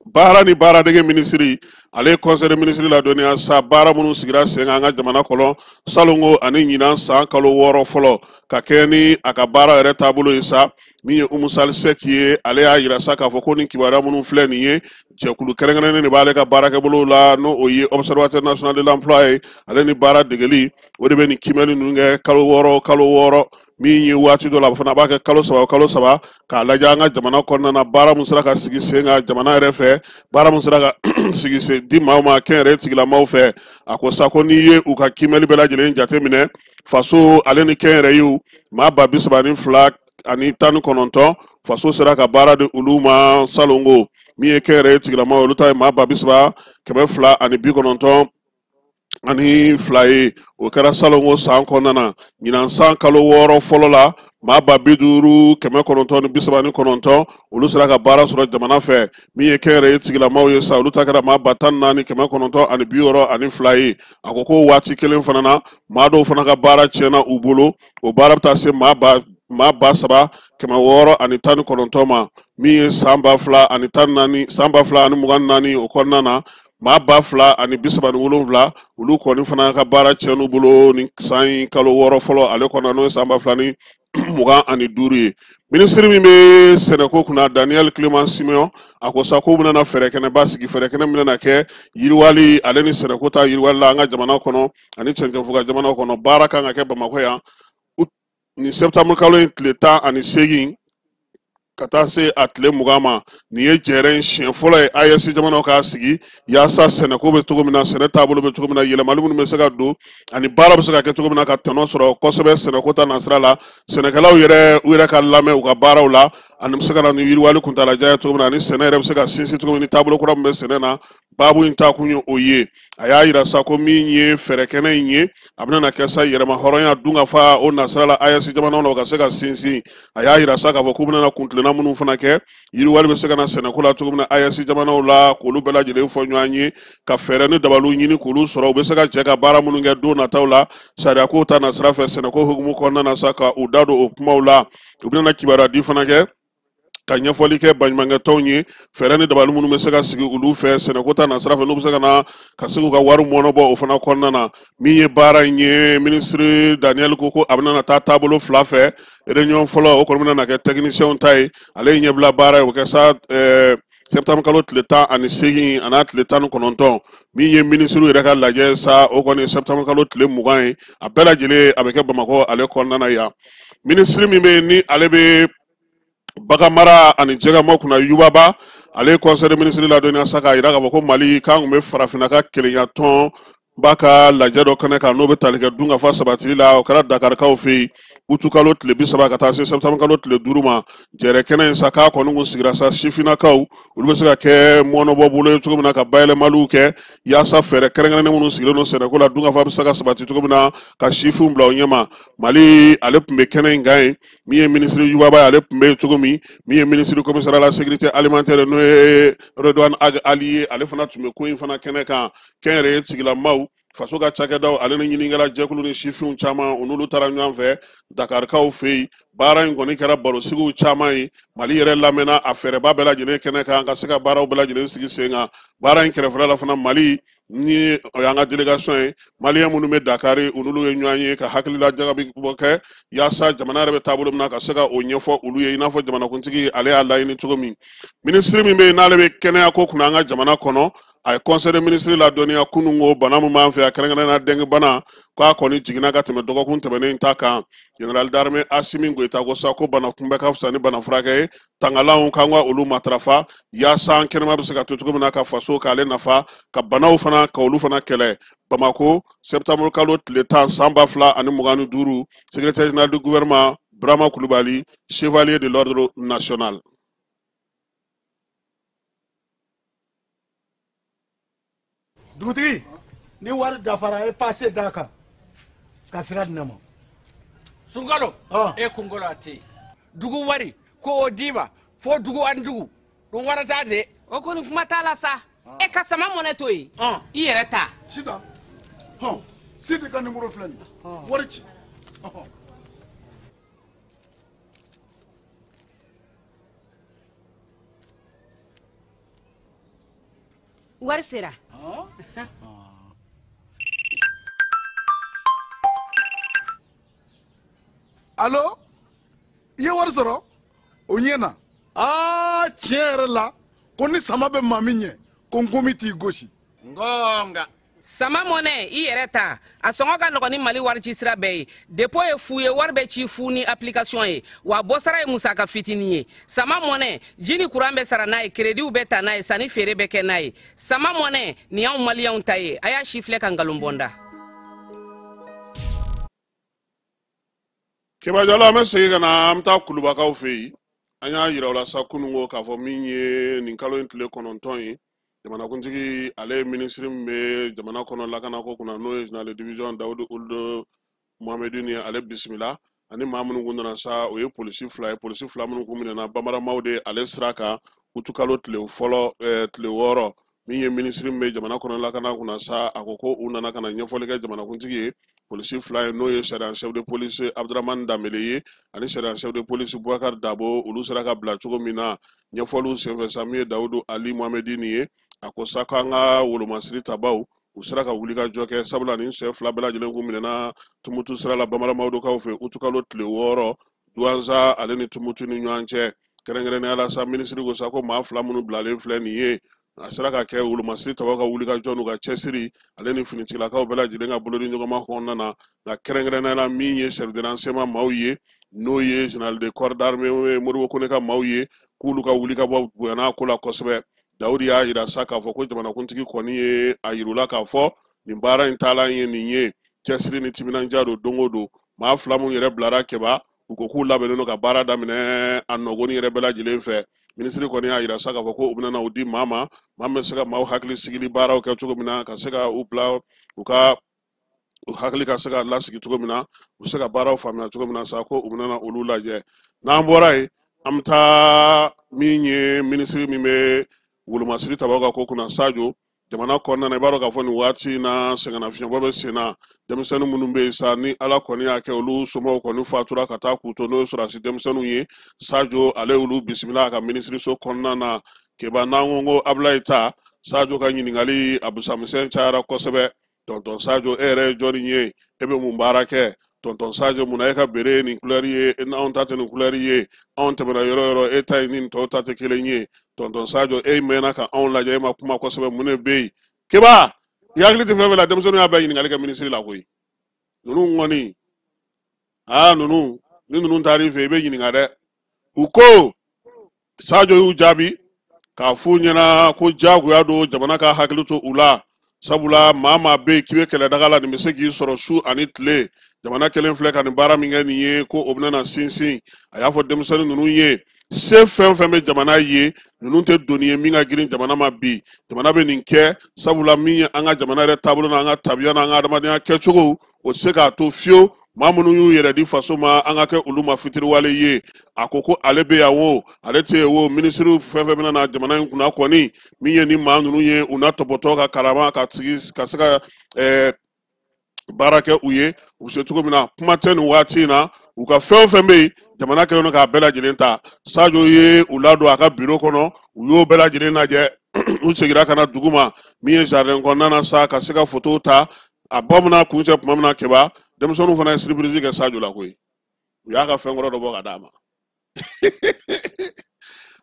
baara ni baaradege minisiri, ale ye conseil des ministres ladɔnniya sa baara minnu sigira sen kan an ka jamana kɔnɔ salongo ani ɲinan san kalo 6 fɔlɔ, ka kɛɲɛ ni a ka baara yɛrɛ taabolo ye sa. Min ye Umu Sali Sɛki ye, ale y'a yira sa k'a fɔ ko nin kibaruya minnu filɛ nin ye, jɛkulu kɛrɛnkɛrɛnnen de b'ale ka baarakɛbolo la, n'o o ye Observateur national de l'emploi ye, ale ni baara degeli, o de bɛ nin kiimɛli ninnu kɛ kalo 6 kalo 6. Min ye waati dɔ la, a fana b'a kɛ kalo 3 kalo 3, k'a lajɛ an ka jamana kɔnɔna na baara min sera ka sigi sen kan jamana yɛrɛ fɛ, baara min sera ka sigi sen di maaw ma kɛnyɛrɛye tigilamaaw fɛ. A ko sa ko n'i ye u ka kiimɛli bɛɛ lajɛlen jateminɛ, faso ale ni kɛnyɛrɛyew maa 32,019, faso sera ka baara di olu ma salongo. Min ye kɛnyɛrɛye tigilamaaw, olu ta ye maa 30,292 ye, o kɛra salongo san kɔnɔna na. Ɲinan san kalo 6 fɔlɔ la, maa 50,939, olu sera ka baara sɔrɔ jamana fɛ. Min ye kɛnyɛrɛye tigilamaaw ye sa, olu ta kɛra maa 14,962 ye. A ko ko waati kelen fana na, maa dɔw fana ka baara tiɲɛna u bolo, o baara bɛ taa se maa 3619 ma. Min ye san 2014, san 2024 o kɔnɔna na, maa 2037, olu kɔni fana ka baara tiɲɛn'u bolo ni san in kalo 6 fɔlɔ ale kɔnɔna, n'o ye san 2025 ye. Minisiri min bɛ sɛnɛko kunna, Daniel Clément Simeon, a ko sa k'u bɛna fɛɛrɛ kɛnɛba sigi, fɛɛrɛ kɛnɛ min bɛna kɛ yiriwali ale ni sɛnɛko ta yiriwali la an ka jamana kɔnɔ ani cɛncɛnfuga jamana kɔnɔ. Baara kan ka kɛ Bamakɔ yan nin septembre kalo in tile 18 ka taa se a tile 20 ma. Nin ye jɛrɛ in siɲɛ fɔlɔ ye AES jamanaw k'a sigi yaasa sɛnɛko bɛ cogo min na, sɛnɛ taabolo bɛ cogo min na, yɛlɛmali minnu bɛ se ka don ani baara bɛ se ka kɛ cogo min na ka tɔnɔ sɔrɔ kosɛbɛ sɛnɛko ta nasira la. Sɛnɛkɛlaw yɛrɛ u yɛrɛ ka lamɛn u ka baaraw la ani bɛ se ka na ni yiriwali kuntaalajan ye cogo min na, ani sɛnɛ yɛrɛ bɛ se ka sinsin cogo min ni taabolo kura min bɛ sɛnɛ na. Baabu in taakun ye o ye. A y'a yira sa ko min ye fɛɛrɛ kɛnɛ in ye, a bɛna kɛ sa yɛrɛma hɔrɔnya dun ka fa o nasira la AES jamanaw na, o ka se ka sinsin. A y'a yira sa k'a fɔ k'u bɛna kuntilenna minnu fana kɛ, yiriwali bɛ se ka na sɛnɛko la cogo min na AES jamanaw la, k'olu bɛɛ lajɛlen fɔ ɲɔgɔn ye, ka fɛɛrɛ ni dabaliw ɲini k'olu sɔrɔ, u bɛ se ka jɛ ka baara minnu kɛ don nataw la sariyako ta nasira fɛ sɛnɛko hukumu kɔnɔna na sa, ka u da don o kumaw la. U bɛna kibaruya di fana kɛ ka ɲɛfɔli kɛ baɲumankɛtɔnw ye, fɛɛrɛ ni dabali minnu bɛ se ka sigi olu fɛ sɛnɛko ta nasira fɛ, n'u bɛ se ka na ka se k'u ka wari mɔnɔbɔ o fana kɔnɔna na. Min ye baara in ye, minisiri Daniel ko a bɛna taa taabolo fila fɛ. Réunion fɔlɔ o kɔni bɛna kɛ techniciens ta ye, ale ye ɲɛbila baara ye, o bɛ kɛ sa septembre kalo tile 18 a n'a tile 19. Min ye minisiriw yɛrɛ ka lajɛ sa, o kɔni septembre kalo tile 20 ye, a bɛɛ lajɛlen a bɛ kɛ Bamakɔ ale kɔnɔna na yan. Minisiri min bɛ yen ni ale bɛ baganmara ani jɛgɛmɔ kunna, Yubaba, ale ye conseil des ministres ladɔnniya sa k'a yira k'a fɔ ko Mali k'an tun bɛ farafinna ka kelenya tɔn ba ka lajɛ dɔ kɛnɛ kan, n'o bɛ tali kɛ dunkafa sabatili la. O kɛra Dakarikaw fɛ yen utukalo tile 30 ka taa se septembre kalo tile 5 ma. Jɛrɛ kɛnɛ in sa k'a kɔni kun sigira sa sifinnakaw olu bɛ se ka kɛ mɔnɔbɔ bolo ye cogo min na ka bayɛlɛmaliw kɛ yaasa fɛɛrɛ kɛrɛnkɛrɛnnen minnu sigilen don sɛnɛko la, dunkafa bɛ se ka sabati cogo min na ka sifinw bila u ɲɛma. Mali ale tun bɛ kɛnɛ in kan yen. Min ye minisiri Yubaba ye, ale tun bɛ yen cogo min. Min ye minisiri commissaire à la sécurité alimentaire, n'o ye Redouane Ag Ali ye, ale fana tun bɛ ko in fana kɛnɛ kan. Kɛnyɛrɛye tigilamaw, faso ka cakɛdaw ale ni ɲininkɛla jɛkulu ni sifinw caman, u n'olu taara ɲɔgɔn fɛ Dakarikaw fɛ yen. Baara in kɔni kɛra barosigiw caman ye. Mali yɛrɛ lamɛnna a fɛɛrɛba bɛɛ lajɛlen kɛnɛ kan ka se ka baaraw bɛɛ lajɛlen sigi sen kan. Baara in kɛrɛfɛla la fana, Mali ni o y'an ka délégation ye, maliyɛn minnu bɛ Dakari, u n'olu ye ɲɔgɔn ye ka hakilila jagabɔ kɛ yaasa jamana yɛrɛ bɛ taabolo min na ka se ka o ɲɛfɔ olu ye, i n'a fɔ jamanakuntigi ale y'a laɲini cogo min. Minisiri min bɛ yen n'ale bɛ kɛnɛyako kunna an ka jamana kɔnɔ, a ye conseil des ministres ladɔnniya kunun ko bana min b'an fɛ yan, kɛrɛnkɛrɛnnenya dengue bana, k'a kɔni jiginna ka tɛmɛ dɔgɔkun tɛmɛnen ta kan. Général d'armée Assimi Goïta ko sa ko bana kunbɛ ka fisa ni bana furakɛ ye, tangalanw k'an ka olu matarafa yaasa an kɛnɛma bɛ se ka to cogo min na ka faso k'ale nafa, ka banaw fana ka olu fana kɛlɛ. Bamako, septembre kalo tile 10 san 2025, secrétaire général du gouvernement Burama Kulubali, chevalier de l'ordre national. Dugutigi, ni wari dafara, e passe d'a kan ka sira di ne ma. Sunkalo, e kunkolo a tɛ yen. Dugu wari ko o d'i ma fo dugu ani dugu dun wara t'a de. O kɔni kuma t'a la sa. E ka sama mɔnɛ to yen, i yɛrɛ ta. Sitan, hɔn, Sidi ka nimoro filɛ nin ye, wari ci. Wari sera. Allo, i ye wari sɔrɔ? O ɲɛna. Aa, tiɲɛ yɛrɛ la, ko ni sama bɛ maa min ɲɛ, ko nkomi t'i gosi. Ngonga. Sama mɔnɛ, i yɛrɛ ta. A sɔngɔ ka nɔgɔn ni Mali wari ci sira bɛɛ ye. Dépôt ye fu ye, wari bɛ ci fu ni application ye. Wa bɔsara ye musaka fitinin ye. Sama mɔnɛ, ji ni kuran bɛ sara n'a ye, crédit bɛ ta n'a ye, sanni feere bɛ kɛ n'a ye. Sama mɔnɛ, nin y'anw maliyɛnw ta ye. A y'a si filɛ ka nkalon bɔ n da. Keba Jalo, an bɛ segin ka na, an bɛ taa Kulubakaw fɛ yen. An y'a yira u la sa kunun ko k'a fɔ min ye nin kalo in tile 9 ye, jamanakuntigi ale ye minisiri min bɛ jamana kɔnɔ lakanako kunna, n'o ye général de division Dawudu Ould Mohamedine ye, ale bisimila. Ani maa minnu kun nana sa, o ye polisi fila ye, polisi fila minnu kun minɛna bamaramaw de ale sira kan utukalo tile fɔlɔ, tile 6. Min ye minisiri min bɛ jamana kɔnɔ lakana kunna sa, a ko ko u nana ka na ɲɛfɔli kɛ jamanakuntigi ye. Polisi fila ye, n'o ye sergent chef de police Abdramane Dambele ye ani sergent chef de police Boubacar Dabo, olu sera ka bila cogo min na ɲɛfɔliw senfɛ sa, min ye Dawudu Ali Mohamedine ye, a ko sa k'an ka wolomasiri tabaw u sera ka wuli ka jɔ kɛ, sabula nin sɛ fila bɛɛ lajɛlen kun minɛna Tumutu sira la Bamaramawudukaw fɛ utukalo tile 6. Duwanza ale ni Tumutu ni ɲɔgɔn cɛ. Kɛrɛnkɛrɛnnenya la sa, minisiri ko sa ko maa 2 minnu bilalen filɛ nin ye, a sera ka kɛ wolomasiri tabaw ka wulikajɔ n'u ka cɛsiri ale ni finitigilakaw bɛɛ lajɛlen ka bolodi ɲɔgɔnma kɔnɔna na. Nka kɛrɛnkɛrɛnnenya la, min ye chef de renseignement maaw ye, n'o ye général de corps d'armée Modibo Kone ka maaw ye, k'olu ka wulikabɔ bonyana ko la kosɛbɛ. Dawudi y'a yira sa k'a fɔ ko jamanakuntigi kɔni ye a yir'u la k'a fɔ nin baara in taalan ye nin ye, cɛsiri ni timinandiya don. Don o don, maa 2 mun yɛrɛ bilara Kɛba, u ko k'u labɛnnen don ka baara daminɛ a nɔgɔni yɛrɛ bɛɛ lajɛlen fɛ. Minisiri kɔni y'a yira sa k'a fɔ ko u bɛna na u di maa ma, maa min bɛ se ka maaw hakili sigili baaraw kɛ cogo min na, ka se ka u bila u ka u hakili ka se ka lasigi cogo min na, u bɛ se ka baaraw faamuya cogo min na sa, ko u bɛna na olu lajɛ. N'an bɔra yen, an bɛ taa min ye minisiri min bɛ wolomasiri tabaw ka ko kunna, Sajo, jamana kɔnɔna na. I b'a dɔn k'a fɔ nin waati in na, sɛgɛnnafiɲɛbɔ bɛ sen na. Denmisɛnnin minnu bɛ yen sa, ni Ala kɔni y'a kɛ olu somɔgɔw kɔni fatura ka taa k'u to, n'o ye sɔrɔdasi denmisɛnninw ye, Sajo ale y'olu bisimila a ka minisiriso kɔnɔna na. Keba, n'an ko Abulayi ta, Sajo ka ɲininkali a busamisɛn cayara kosɛbɛ. Tɔntɔn Sajo, e yɛrɛ ye jɔnni ye? E bɛ mun baara kɛ? Tɔntɔn Sajo, mun na e ka bere ye nin kulɛri ye, e n'anw ta tɛ nin kulɛri ye? Anw tɛmɛna yɔrɔ yɔrɔ, e ta ye ni nin tɔw ta tɛ kelen ye. Tɔntɔn Sajo, e mɛnna ka anw lajɛ, e ma kuma kosɛbɛ, mun de bɛ yen? Keba, i hakili tɛ fɛn fɛn la, denmisɛnninw y'a bɛɛ ɲininkali kɛ minisiri la koyi. Ninnu kɔni, aa, ninnu ni ninnu taar'i fɛ, i bɛ ɲininka dɛ. U ko Sajo y'u jaabi k'a f'u ɲɛna ko diyagoya don jamana ka hakili to u la, sabula maa maa bɛ yen k'i bɛ kɛlɛdaga la, nin bɛ se k'i sɔrɔ su ani tile. Jamana kelen filɛ ka nin baara min kɛ nin ye, ko o bɛna na sinsin. A y'a fɔ denmisɛnnin ninnu ye, se fɛn fɛn bɛ jamana ye, ninnu tɛ doni ye min ka girin jamana ma bi. Jamana bɛ nin kɛ sabula min ye an ka jamana yɛrɛ taabolo n'an ka tabiya n'an ka adamadenya kɛcogo, o tɛ se k'a to fiyewu maa minnu y'u yɛrɛ di faso ma, an ka kɛ olu ma fitiriwale ye. A ko ko ale bɛ yan o, ale tɛ yen o, minisiriw fɛn fɛn bɛna na jamana in kunna kɔni, min ye ni maa ninnu ye, u na tɔpɔtɔ ka karama ka sigi ka se ka baara kɛ u ye, u bɛ se cogo min na. Kuma tɛ nin waati in na, u ka fɛn o fɛn bɛ yen, jamana kɛlen don k'a bɛɛ lajɛlen ta. Sajo ye u ladon a ka biro kɔnɔ, u y'o bɛɛ lajɛlen lajɛ. U seginna ka na dugu ma, min ye jardin kɔnɔna na sa, ka se ka fotow ta. A bamanan kuncɛ tuma min na, Keba, denmisɛnninw fana ye surprise kɛ Sajo la koyi. U y'a ka fɛn kɔrɔ dɔ bɔ ka d'a ma.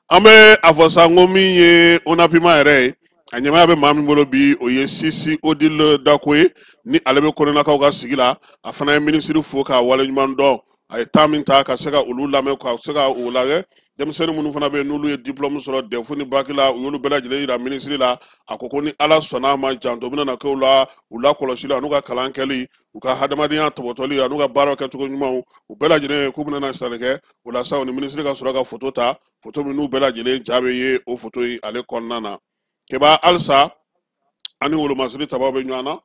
An bɛ a fɔ sa n ko min ye ONAPIMA yɛrɛ ye, a ɲɛmaaya bɛ maa min bolo bi, o ye Sisi Odile Dako ye, ni ale bɛ Kɔnɛlakaw ka sigi la. A fana ye minisiri fo k'a waleɲuman dɔn, a ye temps min ta ka se ka olu lamɛn, ka se ka u lajɛ. Denmisɛnnin minnu fana bɛ yen n'olu ye diplôme sɔrɔ DEF ni bac la, u y'olu bɛɛ lajɛlen yira minisiri la. A ko ko ni Ala sɔnna a ma, janto bɛna na kɛ u la, u lakɔlɔsili an'u ka kalan kɛli, u ka hadamadenya tɔbɔtɔli an'u ka baaraw kɛcogo ɲumanw, u bɛɛ lajɛlen k'u bɛna na sali kɛ o la sa. U ni minisiri ka sɔrɔ ka foto ta, foto min n'u bɛɛ lajɛlen ja bɛ ye o foto in ale kɔnɔna na. Keba, halisa ani wolomasiri tabaw bɛ ɲɔgɔn na.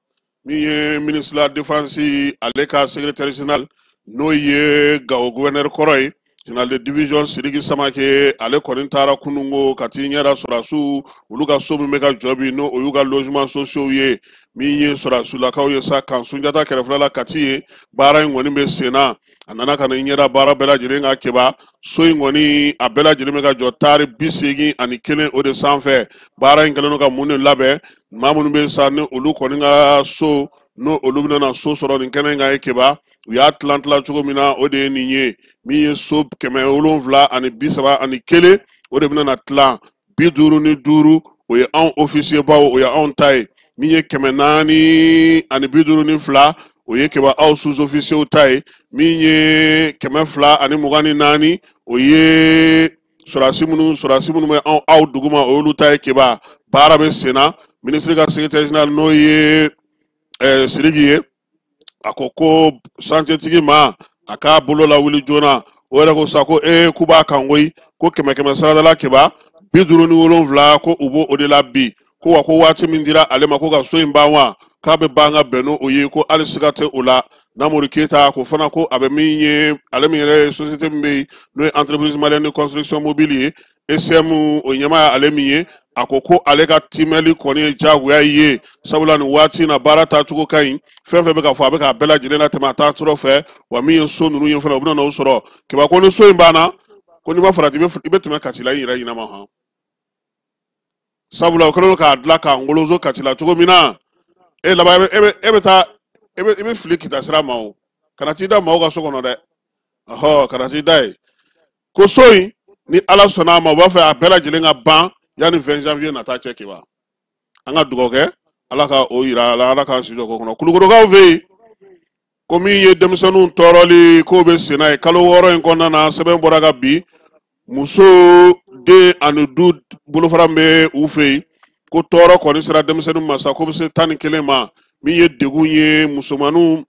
Min ye ministre de la défense ale ka secrétaire général, n'o ye Gawo gouverneur kɔrɔ ye, général de division Sidiki Samake, ale kɔni taara kununko ka t'i ɲɛda sɔrɔdasiw olu ka so min bɛ ka jɔ bi, n'o o y'u ka logement sociaux ye, min ye sɔrɔdasilakaw ye sa, kan Sunjata kɛrɛfɛla la Kati ye. Baara in kɔni bɛ sen na. A nana ka na i ɲɛda baara bɛɛ lajɛlen ka. Keba, so in kɔni a bɛɛ lajɛlen bɛ ka jɔ taari 81 o de sanfɛ. Baara in kɛlen don ka mun de labɛn? Maa minnu bɛ sa ni olu kɔni ka so, n'o olu bɛna na so sɔrɔ nin kɛnɛ in kan ye, Keba, u y'a tilan tilan cogo min na, o de ye nin ye. Min ye so 731, o de bɛna na tilan. 55, o ye anw officier baw, o ye anw ta ye. Min ye 452, o ye, Keba, aw sous-officiers ta ye. Min ye 224, o ye sɔrɔdasi minnu bɛ anw aw duguma, o y'olu ta ye. Keba, baara bɛ sen na. Minisiri ka secrétaire général, n'o ye Sidiki ye, a ko ko chantier ma a k'a bolo lawuli joona. O yɛrɛ ko sa ko ee, k'u b'a kan koyi, ko kɛmɛ kɛmɛ saradala, Keba, 57, ko u b'o o de la bi. Ko wa ko waati min dira ale ma ko ka so in ban wa, k'a bɛ ban ka bɛn n'o ye, ko hali siga tɛ o la. Namori Keyita ko fana ko a bɛ min ye, ale min yɛrɛ ye société min bɛ yen, n'o ye Entreprise malienne de construction mobile ye, ECM, o ɲɛmaa ale min ye, a ko ko ale ka timɛli kɔni ye diyagoya ye, sabula nin waati in na baara taacogo ka ɲi. Fɛn fɛn bɛ ka fɔ, a bɛ k'a bɛɛ lajɛlen latɛmɛ a taasira fɛ. Wa min ye so ninnu ye fana, u bɛna n'o sɔrɔ. Keba, ko ni so in banna, ko n'i ma farati, i bɛ tɛmɛ Kati la i yɛrɛ ɲɛnama han, sabula o kɛlen don k'a dilan k'a ngolozo Kati la cogo min na, e laban e bɛ taa e bɛ fili kita sira ma. O kana t'i da maaw ka so kɔnɔ dɛ. Ɔhɔ, ka na t'i da yen ko so in, ni Ala sɔnna a ma, u b'a fɛ a bɛɛ lajɛlen ka ban yanni 20 janvier nata cɛ. Keba, an ka dugawu kɛ, Ala ka o yira a la, Ala k'an si jɔ ko kɔnɔ. Kulukorokaw fɛ yen, ko min ye denmisɛnninw tɔɔrɔli k'o bɛ sen na ye kalo 6 in kɔnɔna na, sɛbɛn bɔra ka bi muso, den ani du bolofara min bɛ u fɛ yen, ko tɔɔrɔ kɔni sera denmisɛnnin ma sa, ko bɛ se 11 ma. Min ye degun ye, musomaninw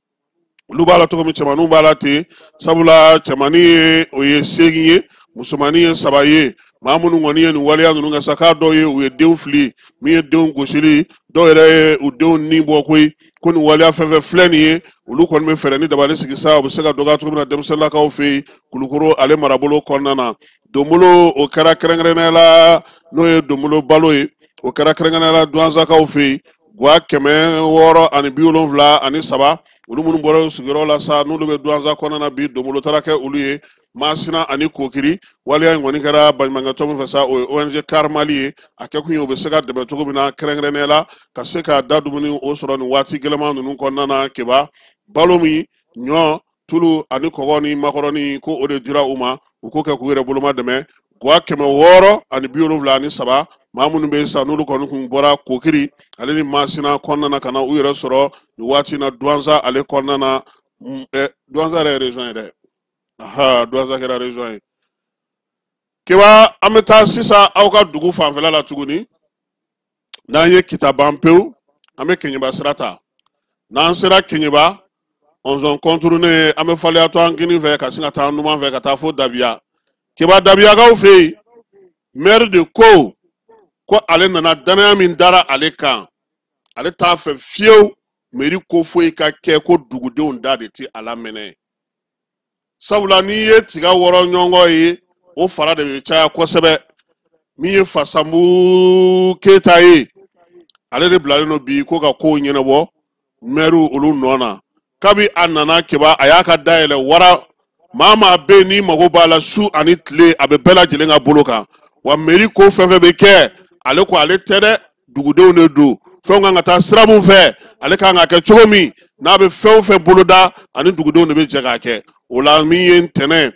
olu b'a la cogo min, cɛmaninw b'a la ten, sabula cɛmanin ye o ye 8 ye, musomanin ye 3 ye. Maa minnu kɔni ye nin waleya ninnu kɛ sa, k'a dɔw ye u ye denw fili, min ye denw gosili, dɔw yɛrɛ ye u denw ni bɔ koyi. Ko nin waleya fɛn fɛn filɛ nin ye, olu kɔni bɛ fɛɛrɛ ni dabali sigi sa, u bɛ se ka dɔgɔya cogo min na denmisɛnninlakaw fɛ yen, Kulukoro ale marabolo kɔnɔna na. Donbolo o kɛra kɛrɛnkɛrɛnnenya la, n'o ye donbolo balo ye, o kɛra kɛrɛnkɛrɛnnenya la Duwanzakaw fɛ yen, gwa 673, olu minnu bɔra sigiyɔrɔ la sa, n'olu bɛ Duwanza kɔnɔna na bi, donbolo taara kɛ olu ye Masina ani Kokiri. Waleya in kɔni kɛra baɲumankɛtɔn min fɛ sa, o ye ONG CARE Mali ye. A kɛkun ye u bɛ se ka dɛmɛ cogo min na, kɛrɛnkɛrɛnnenya la ka se ka da dumuni o sɔrɔ nin waati gɛlɛman ninnu kɔnɔna na. Keba, balo min, ɲɔ, tulu ani kɔgɔ ni makɔrɔni, ko o de dira u ma, u k'o kɛ k'u yɛrɛ boloma dɛmɛ. Gwa 673, maa minnu bɛ yen sa, n'olu kɔni kun bɔra Kokiri ale ni Masina kɔnɔna na ka na u yɛrɛ sɔrɔ nin waati in na Duwanza ale kɔnɔna na. Duwanza yɛrɛ ye région ye dɛ. Aha, Duwanza kɛra région ye. Keba, an bɛ taa sisan aw ka dugu fanfɛla la tuguni. N'an ye Kita ban pewu, an bɛ Keɲeba sira ta. N'an sera Keɲeba, ɔnzɔn contourné, an bɛ faleya to an kinin fɛ ka sin ka taa numan fɛ ka taa fo Dabiya. Keba, Dabiyakaw fɛ yen, maire de ko ko ale nana, danaya min dara ale kan, ale t'a fɛ fiyewu mairie ko foyi ka kɛ ko dugudenw da de ti a lamɛnɛ, sabula n'i ye tiga wɔrɔ ɲɔgɔn ye, o fara de bɛ caya kosɛbɛ. Min ye Fasanbu Keyita ye, ale de bilalen don bi ko ka kow ɲɛnabɔ mɛriw olu nɔ na. Kabi a nana, Keba, a y'a ka dayɛlɛ wara, maa maa bɛ yen n'i mago b'a la su ani tile, a bɛ bɛɛ lajɛlen ka bolo kan. Wa mairie ko fɛn fɛn bɛ kɛ, ale ko ale tɛ dɛ, dugudenw de don. Fɛnw kan ka taa sira mun fɛ, ale kan ka kɛ cogo min n'a bɛ fɛn o fɛn boloda, ani dugudenw de bɛ jɛ k'a kɛ. O la, min ye ntɛnɛn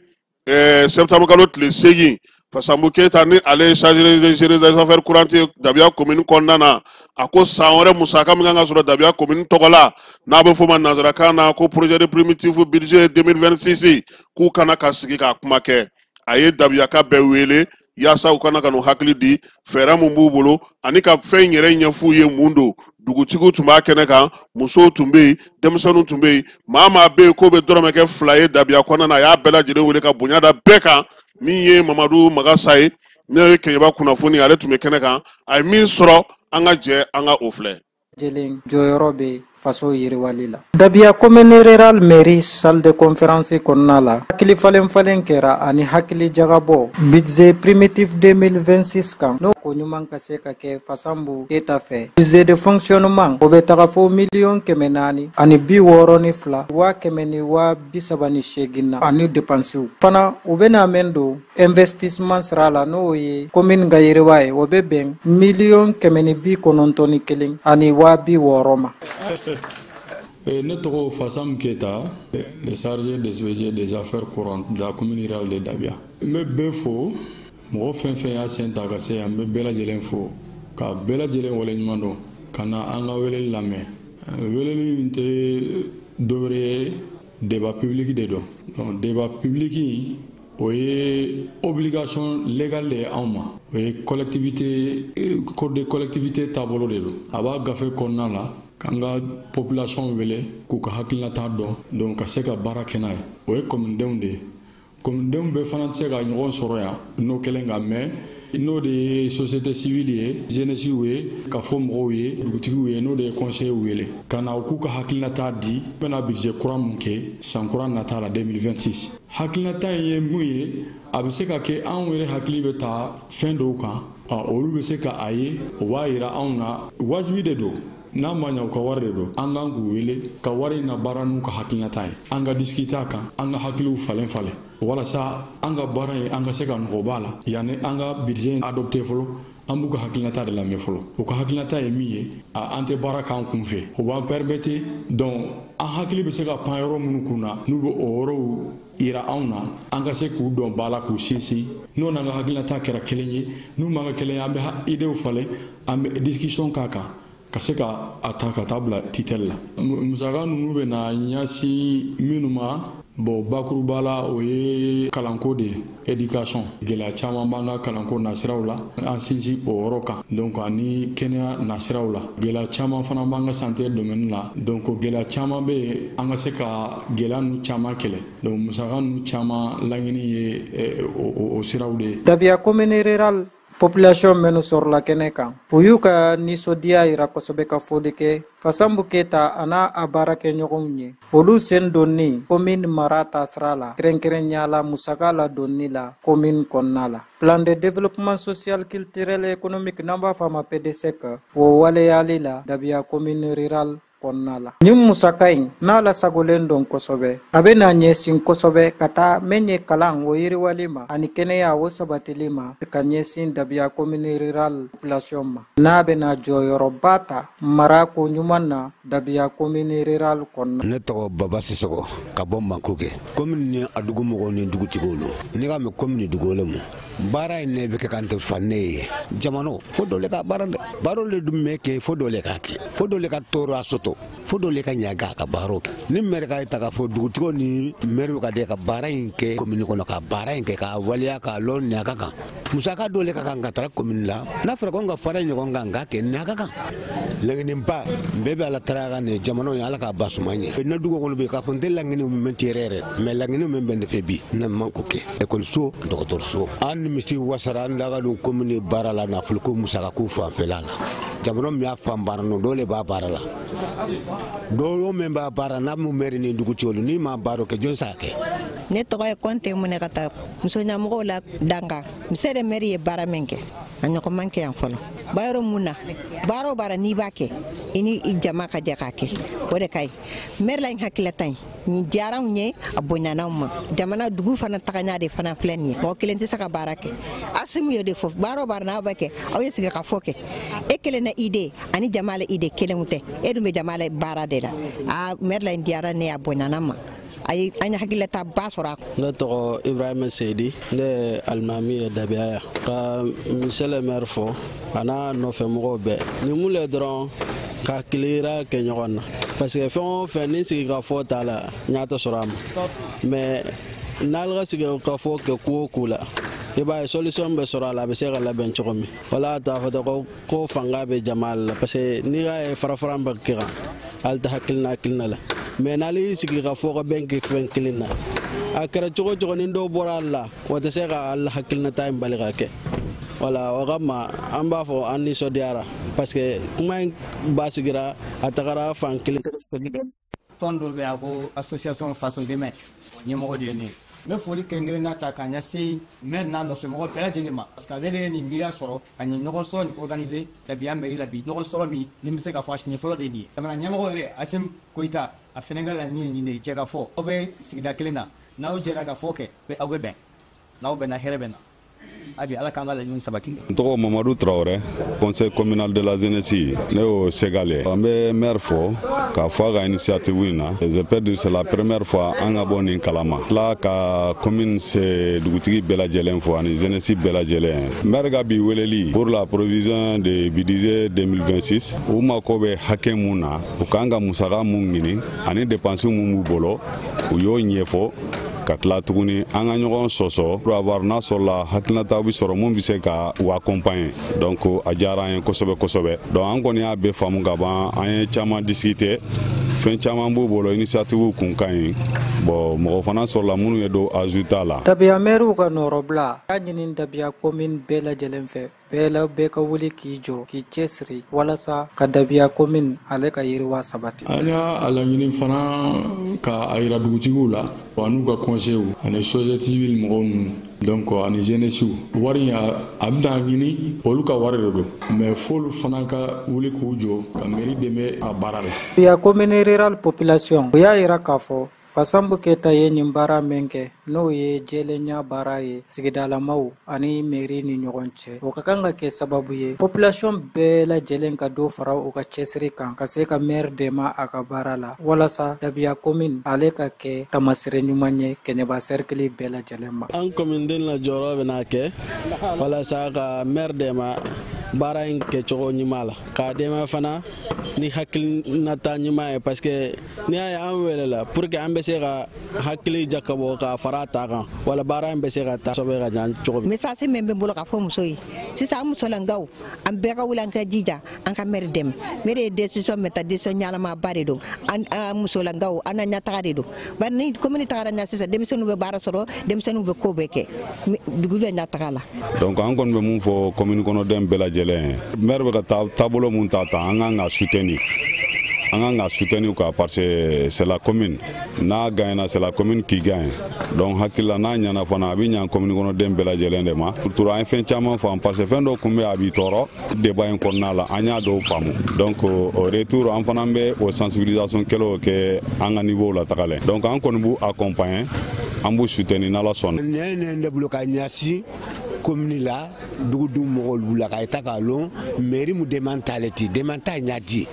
septembre kalo tile 8, Fasanbu Keyita ni ale ye chargé de gérer des affaires courantes ye Dabiya commune kɔnɔna na, a ko san wɛrɛ musaka min kan ka sɔrɔ Dabiya commune tɔgɔ la, n'a bɛ f'o ma nanzarakan na ko projet de primitif budget 2026, k'u kana ka sigi k'a kuma kɛ. A ye Dabiyaka bɛɛ wele yaasa u kana ka n'u hakili di fɛɛrɛ mun b'u bolo ani ka fɛn yɛrɛ ɲɛf'u ye mun don. Dugutigiw tun b'a kɛnɛ kan, musow tun bɛ yen, denmisɛnninw tun bɛ yen, maa maa bɛ yen k'o bɛ dɔrɔmɛ kɛ 2 ye Dabiya kɔnɔna na, a y'a bɛɛ lajɛlen wele ka bonya da bɛɛ kan. Min ye Mamadu Magasa ye, n'o ye Keɲeba kunnafoni, ale tun bɛ kɛnɛ kan, a ye min sɔrɔ, an ka jɛ an ka o filɛ. Lajɛlen jɔyɔrɔ bɛ faso yiriwali la. Dabiya commune rurale mairie salle de conférence kɔnɔna la, hakili falen falen kɛra ani hakili jagabɔ budget primitif 2026 kan, n'o ko ɲuman ka se ka kɛ Fasanbu Keyita fɛ. Budget de fonctionnement, o bɛ taga fo 462 138 na, ani dépenses fana u bɛna mɛn don investissement sira la, n'o ye commune ka yiriwa ye, o bɛ bɛn 191 ani 60 000 ma. Ne tɔgɔ Fassam Keita, le chargé des SVG des affaires courantes de la commune rurale de Dabia. N bɛ bɛɛ fo, mɔgɔ fɛn fɛn y'a sen ta ka se yan, n bɛ bɛɛ lajɛlen fo ka bɛɛ lajɛlen waleɲuman dɔn ka na an ka weleli lamɛn. Weleli in tɛ dɔwɛrɛ ye, débat public de don. Donc débat public in, o ye obligation légale de ye anw ma, o ye collectivité, code de collectivité taabolo de don. A b'a gafe kɔnɔna la k'an ka population wele k'u ka hakilinata dɔn, donc ka se ka baara kɛ n'a ye. O ye communedenw de ye. Communedenw bɛɛ fana tɛ se ka ɲɔgɔn sɔrɔ yan n'o kɛlen ka mɛn, n'o de ye société civile ye, jeunesse ye, ka fɔ mɔgɔw ye, dugutigiw ye, n'o de ye conseiller wele ka na u k'u ka hakilinata di. U bɛna budget kura mun kɛ san kura nata la 2026, hakilinata in ye mun ye, a bɛ se ka kɛ anw yɛrɛ hakili bɛ ta fɛn dɔw kan, olu bɛ se ka a ye, o b'a yira anw na. Wajibi de don, n'a ma ɲa u ka wari de don, an kan k'u wele ka wari in na baara n'u ka hakilinata ye, an ka discuter a kan, an ka hakiliw falen falen, walasa an ka baara in an ka se ka nɔgɔ b'a la yanni an ka budget adopté fɔlɔ. An b'u ka hakilinata de lamɛn fɔlɔ. U ka hakilinata ye min ye, an tɛ baara k'an kun fɛ, o b'an permettre. Donc an hakili bɛ se ka pan yɔrɔ minnu kun na, n'u bɛ o yɔrɔw yira anw na, an ka se k'u dɔn ba la, k'u sinsin. N'o n'an ka hakilinata kɛra kelen ye, n'u m'an ka kelen ye, an bɛ idéew falen, an bɛ discussion k'a kan ka se ka a ta ka taa bila tutelle la. Musaka ninnu bɛ na ɲɛsin minnu ma, bon, bakuruba la, o ye kalanko de ye, éducation. Gɛlɛya caman b'an ka kalanko nasiraw la, an sinsin o yɔrɔ kan. Donc ani kɛnɛya nasiraw la, gɛlɛya caman fana b'an ka santé domaine la. Donc gɛlɛya caman bɛ yen, an ka se ka gɛlɛya ninnu caman kɛlɛ. Donc musaka ninnu caman laɲini ye o siraw de ye. Dabiya commune rurale population minnu sɔrɔla kɛnɛ kan, u y'u ka nisɔndiya yira kosɛbɛ, ka foli kɛ Fasanbu Keyita a n'a a baarakɛɲɔgɔnw ye, olu sen donni commune mara taasira la, kɛrɛnkɛrɛnya la musaka ladonni la commune kɔnɔna la. Plan de développement social, culturel et économique, n'an b'a fɔ a ma PDSEC, o waleyali la Dabiya commune rurale kɔnɔna la. Nin musaka in n'a lasagolen don kosɛbɛ, a bɛ na ɲɛsin kosɛbɛ ka taa min ye kalan o yiriwali ma ani kɛnɛya o sabatili ma, ka ɲɛsin Dabiya commune rurale population ma, n'a bɛna jɔyɔrɔba ta mara ko ɲuman na Dabiya commune rurale kɔnɔna. Ne tɔgɔ Baba Sisɔgɔ, ka bɔ Makoke commune ni a dugu mɔgɔw ni dugutigiw lo. Ne ka mɛn commune dugukolo ma, baara in ne bɛ kɛ kan tɛ fa ne ye jamana fo dɔ le ka baara dɛ. Baara le dun bɛ kɛ fo dɔ le k'a kɛ, fo dɔ le ka tɔɔrɔ a sɔtɔ, fo dɔ le ka ɲaga a ka baaraw kɛ. Ni maire ka ta k'a fɔ dugutigiw ni maire ka de ka baara in kɛ commune kɔnɔ, ka baara in kɛ k'a waleya k'a lɔ ɲaga kan, musaka dɔ le ka kan ka taga commune la. N'a fɔra ko n ka fara ɲɔgɔn kan k'a kɛ ɲaga kan, laɲiniba bɛɛ bɛ Ala tara ka nin jamana ye, Ala k'a ba suma ɲɛ. Ne dugu kɔnɔ bi k'a fɔ n tɛ laɲini min tɛ yɛrɛ yɛrɛ, mais laɲini min bɛ ne fɛ bi, ne man ko kɛ ekɔliso, dɔgɔtɔrɔso. An nimisi wasara an daga don commune baara la, nafoloko musaka ko fanfɛla la. Jamana min y'a fan baara nɔ, dɔw le b'a baara la, dɔw min b'a baara n'a mu maire ni dugutigiw, n'i ma baara kɛ, jɔn s'a kɛ? Ne tɔgɔ ye Kɔnte Munɛ, ka taa muso ɲɛmɔgɔw la danga. Monsieur le maire ye baara min kɛ, a ɲɔgɔn man kɛ yan fɔlɔ. Baara mun na, baara o baara n'i b'a kɛ, i ni i jama ka jɛ k'a kɛ, o de ka ɲi. Maire la in hakililata in nin diyara anw ye, a bonyana anw ma. Jamana dugu fana tagaɲa de fana filɛ nin ye, mɔgɔ kelen tɛ se ka baara kɛ. Asimu y'o de fɔ, baara o baara n'aw bɛ kɛ, aw ye sigi ka fɔ kɛ. E kelen na idée ani jama la idée kelenw tɛ, e dun bɛ jama la baara de la. Aa, maire la in diyara ne ye, a bonyana n ma, ayi, an ye hakililata ba sɔrɔ a. Ne tɔgɔ Ibrahima Seydi, ne ye alimami ye Dabiya yan. Ka monsieur le maire fɔ a n'a nɔfɛ mɔgɔw bɛɛ. Ni mun le dɔrɔn ka kilira kɛ ɲɔgɔn na, parce que fɛn o fɛn ni sigi ka fɔ t'a la, ɲa tɛ sɔrɔ a ma. Mais n'ale ka sigi ka fɔ kɛ ko o ko la, i b'a ye solution bɛ sɔrɔ a la, a bɛ se ka labɛn cogo min. Wala t'a fɔ ko fanga bɛ jama la, parce que n'i y'a ye fara-fara bɛ kɛ kan, hali tɛ hakilina la. Mais n'ale y'i sigi ka fɔ ka bɛn kɛ fɛn kelen na, a kɛra cogo o cogo, ni dɔw bɔra a la, o tɛ se ka hakilinata in bali ka kɛ. Wala o kama an b'a fɔ an nisɔndiyara, parce que kuma in basigira, a tagara fan kelen. Tɔn dɔ bɛ yan ko association Faso Dɛmɛ, ɲɛmɔgɔ de ye ne ye. N bɛ foli kɛrɛnkɛrɛnnenya ta k'a ɲɛsin maire n'a nɔfɛmɔgɔ bɛɛ lajɛlen ma, parce que ale de ye nin miiriya sɔrɔ ka nin ɲɔgɔn sɔrɔ nin organiser Dabiya mairie la bi. Ɲɔgɔn sɔrɔ min ni n bɛ se k'a fɔ a siɲɛ fɔlɔ de ye nin ye. Jamana ɲɛmɔgɔ yɛrɛ Assimi Goïta, a fɛnɛ ka laɲini ye nin de ye, jɛ ka fɔ. Aw bɛ sigida kelen na, n'aw jɛra ka fɔ kɛ, aw bɛ bɛn, n'aw bɛnna, hɛrɛ bɛ na. Abi Ala k'an ka laɲini sabati. N tɔgɔ Mamadu Traoré, conseil communal de la jeunesse, ne y'o Segal ye. An bɛ maire fo k'a fɔ a ka initiative in na. Je peux dire c'est la première fois an ka bɔ nin kalama. Tila ka commune se dugutigi bɛɛ lajɛlen fo ani jeunesse bɛɛ lajɛlen. Maire ka bi weleli pour la provision de budget 2026, u mako bɛ hakɛ mun na, u kan ka musaka mun ɲini ani dépense mun b'u bolo, u y'o ɲɛfɔ. Ka tila tuguni an ka ɲɔgɔn sɔsɔ pour avoir n'a sɔrɔla hakilinataw bɛ sɔrɔ mun bɛ se ka u accompagner. Donc a diyara an ye kosɛbɛ kosɛbɛ. Donc an kɔni y'a bɛɛ faamu ka ban, an ye caman discuter, fɛn caman b'u bolo, initiative kun ka ɲi. Bon, mɔgɔ fana sɔrɔla minnu ye dɔ ajouter a la. Dabiya maire ka nɔrɔbila y'a ɲini Dabiya commune bɛɛ lajɛlen fɛ, bɛɛ la bɛɛ ka wuli k'i jɔ k'i cɛsiri walasa ka Dabiya commune ale ka yiriwa sabati. An y'a laɲini fana ka a yira dugutigiw la wa n'u ka conseil ani société civile mɔgɔw ninnu, donc ani jeunesse. Wari in a bɛna ɲini olu ka wari de don, mais f'olu fana ka wuli k'u jɔ ka mairie dɛmɛ a baara la. Dabiya commune rurale population, o y'a yira k'a fɔ Fasanbu Keyita ye nin baara min kɛ. n'o ye jɛlenya baara ye sigidalamaw ani mairie ni ɲɔgɔn cɛ, o ka kan ka kɛ sababu ye population bɛɛ lajɛlen ka dɔ fara u ka cɛsiri kan ka se ka maire dɛmɛ a ka baara la, walasa Dabiya commune ale ka kɛ taamasere ɲuman ye Kɛɲɛba cercle bɛɛ lajɛlen ma. An commune den la jɔyɔrɔ bɛna kɛ walasa ka maire dɛmɛ baara in kɛcogo ɲuman la, k'a dɛmɛ fana ni hakilinata ɲuman ye, parce que n'i y'a ye an welela pour que an bɛ se ka hakili jakabɔ ka fara ta kan, wala baara in bɛ se ka taa sɔbɛ ka ɲa cogo min. Message min bɛ n bolo k'a fɔ muso ye sisan, an musolankaw, an bɛɛ ka wuli, an ka jija an ka maire dɛmɛ. Maire ye décision min ta, décision ɲɛnamaba de don. An musolankaw, an na ɲɛtaga de don, bari ni commune tagara ɲɛ sisan, denmisɛnninw bɛ baara sɔrɔ, denmisɛnninw bɛ ko bɛɛ kɛ, dugu bɛ ɲɛtaga la. Donc an kɔni bɛ mun fɔ commune kɔnɔden bɛɛ lajɛlen ye, maire bɛ ka taabolo mun ta tan, an kan ka soutenir. An kan ka soutenir quoi, parce que c'est la commune. N'a gagnera, c'est la commune qui gagne. Donc hakili la, n'a ɲɛna fana, a bɛ ɲa commune kɔnɔden bɛɛ lajɛlen de ma. Surtout an ye fɛn caman faamu, parce que fɛn dɔw tun bɛ a b'i tɔɔrɔ débat in kɔnɔna la, an y'a dɔw faamu. Donc au retour, an fana bɛ o sensibilisation kɛlɛw kɛ an ka niveau la tagalen. Donc an kɔni b'u accompagner, an b'u soutenir n'Ala sɔnna. Ne ne bolo ka ɲɛsin commune la, dugudenw mɔgɔw la ka ta k'a lɔn mairie mu dɛmɛ t'ale ti dɛmɛ t'a ɲa di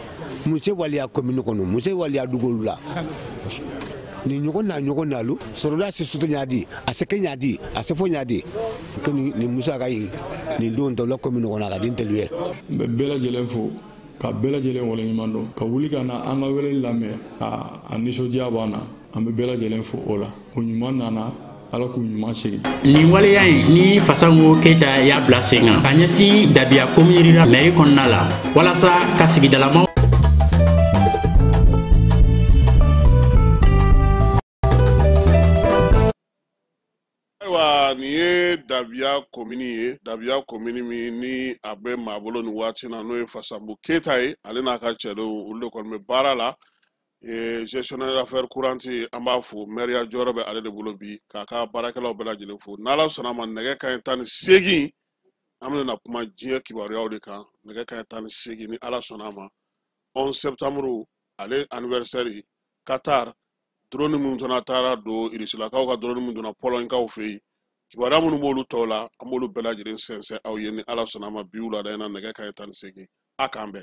muso waliya commune kɔnɔ, muso waliya dugukolo la ni ɲɔgɔn na ɲɔgɔn nalu sɔrɔda se soto ɲa di a se kɛ ɲa di a se fo ɲa di ko ni muso ka ɲi nin don tɔ la commune kɔnɔ a ka den teliye. N bɛ bɛɛ lajɛlen fo ka bɛɛ lajɛlen waleɲuman dɔn ka wuli ka na an ka wele lamɛn, a nisɔndiya b'an na, an bɛ bɛɛ lajɛlen fo o la. O ɲuman nana, Ala k'u ɲuman segin. Nin waleya in ni Fasango Keyita y'a bila sen kan ka ɲɛsin Dabiya commune la mairie kɔnɔna la, walasa ka sigidalamaw. Ayiwa, nin ye Dabiya commune ye, Dabiya commune min ni a bɛ maa bolo nin waati na, n'o ye Fasango Keyita ye, ale n'a ka cɛdenw, olu de kɔni bɛ baara la. Gestionnaire d'affaires courantes, an b'a fo, maire jɔyɔrɔ bɛ ale de bolo bi, k'a ka baarakɛlaw bɛɛ lajɛlen fo. N'Ala sɔnna a ma, nɛgɛ kanɲɛ 18, an bɛna kuma diɲɛ kibaruyaw de kan. Nɛgɛ kanɲɛ 18, ni Ala sɔnna a ma, 11 septembre ale anniversaire, Qatar drone minnu fana taara don Irisilakaw ka drone minnu donna Pologne-kaw fɛ yen, kibaruya minnu b'olu tɔw la, an b'olu bɛɛ lajɛlen sɛnsɛn aw ye ni Ala sɔnna a ma bi wulada in na nɛgɛ kanɲɛ 18. A k'an bɛn.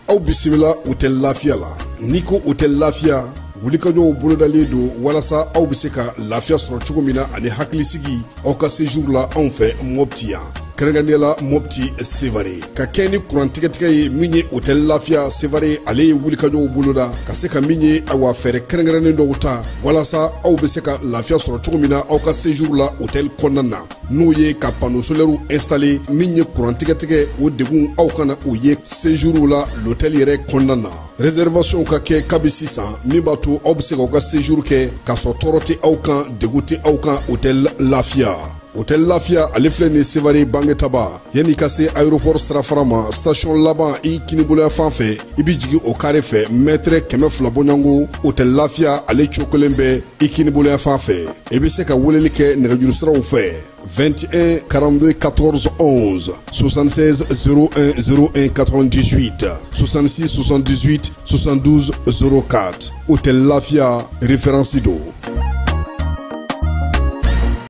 Aw bisimila Hôtel Lafiya la. N'i ko Hôtel Lafiya, wulikajɔw bolodalen don walasa aw bɛ se ka lafiya sɔrɔ cogo min na ani hakilisigi aw ka séjour la anw fɛ Mopti yan, kɛrɛnkɛrɛnnenya la Mopti Sevare, ka kɛ ni kuran tigɛtigɛ ye. Min ye Hôtel Lafiya Sevare, ale ye wulikajɔw boloda ka se ka min ye, awa, fɛɛrɛ kɛrɛnkɛrɛnnen dɔw ta walasa aw bɛ se ka lafiya sɔrɔ cogo min na aw ka séjour la hôtel kɔnɔna na, n'o ye ka panneau solaire installé. Min ye kuran tigɛtigɛ, o degun aw kana o ye séjour la l'hôtel yɛrɛ kɔnɔna na. Réservation ka kɛ kabi sisan, min b'a to aw bɛ se k'aw ka séjour kɛ k'a sɔrɔ tɔɔrɔ tɛ aw kan, degun tɛ aw kan. Hôtel Lafiya, Hôtel Lafiya, ale filɛ nin Sevare Bangetaba, yanni ka se aéroport sirafara ma, station laban i kiniboloya fan fɛ, i bɛ jigin o carré fɛ, mètre 200 bɔɲɔgɔnko, Hôtel Lafiya ale cokolen bɛ i kiniboloya fan fɛ. I bɛ se ka weleli kɛ nɛgɛjuru siraw fɛ: 21 42 14 11, 76 01 01 98, 66 78 72 04. Hôtel Lafia, référence don.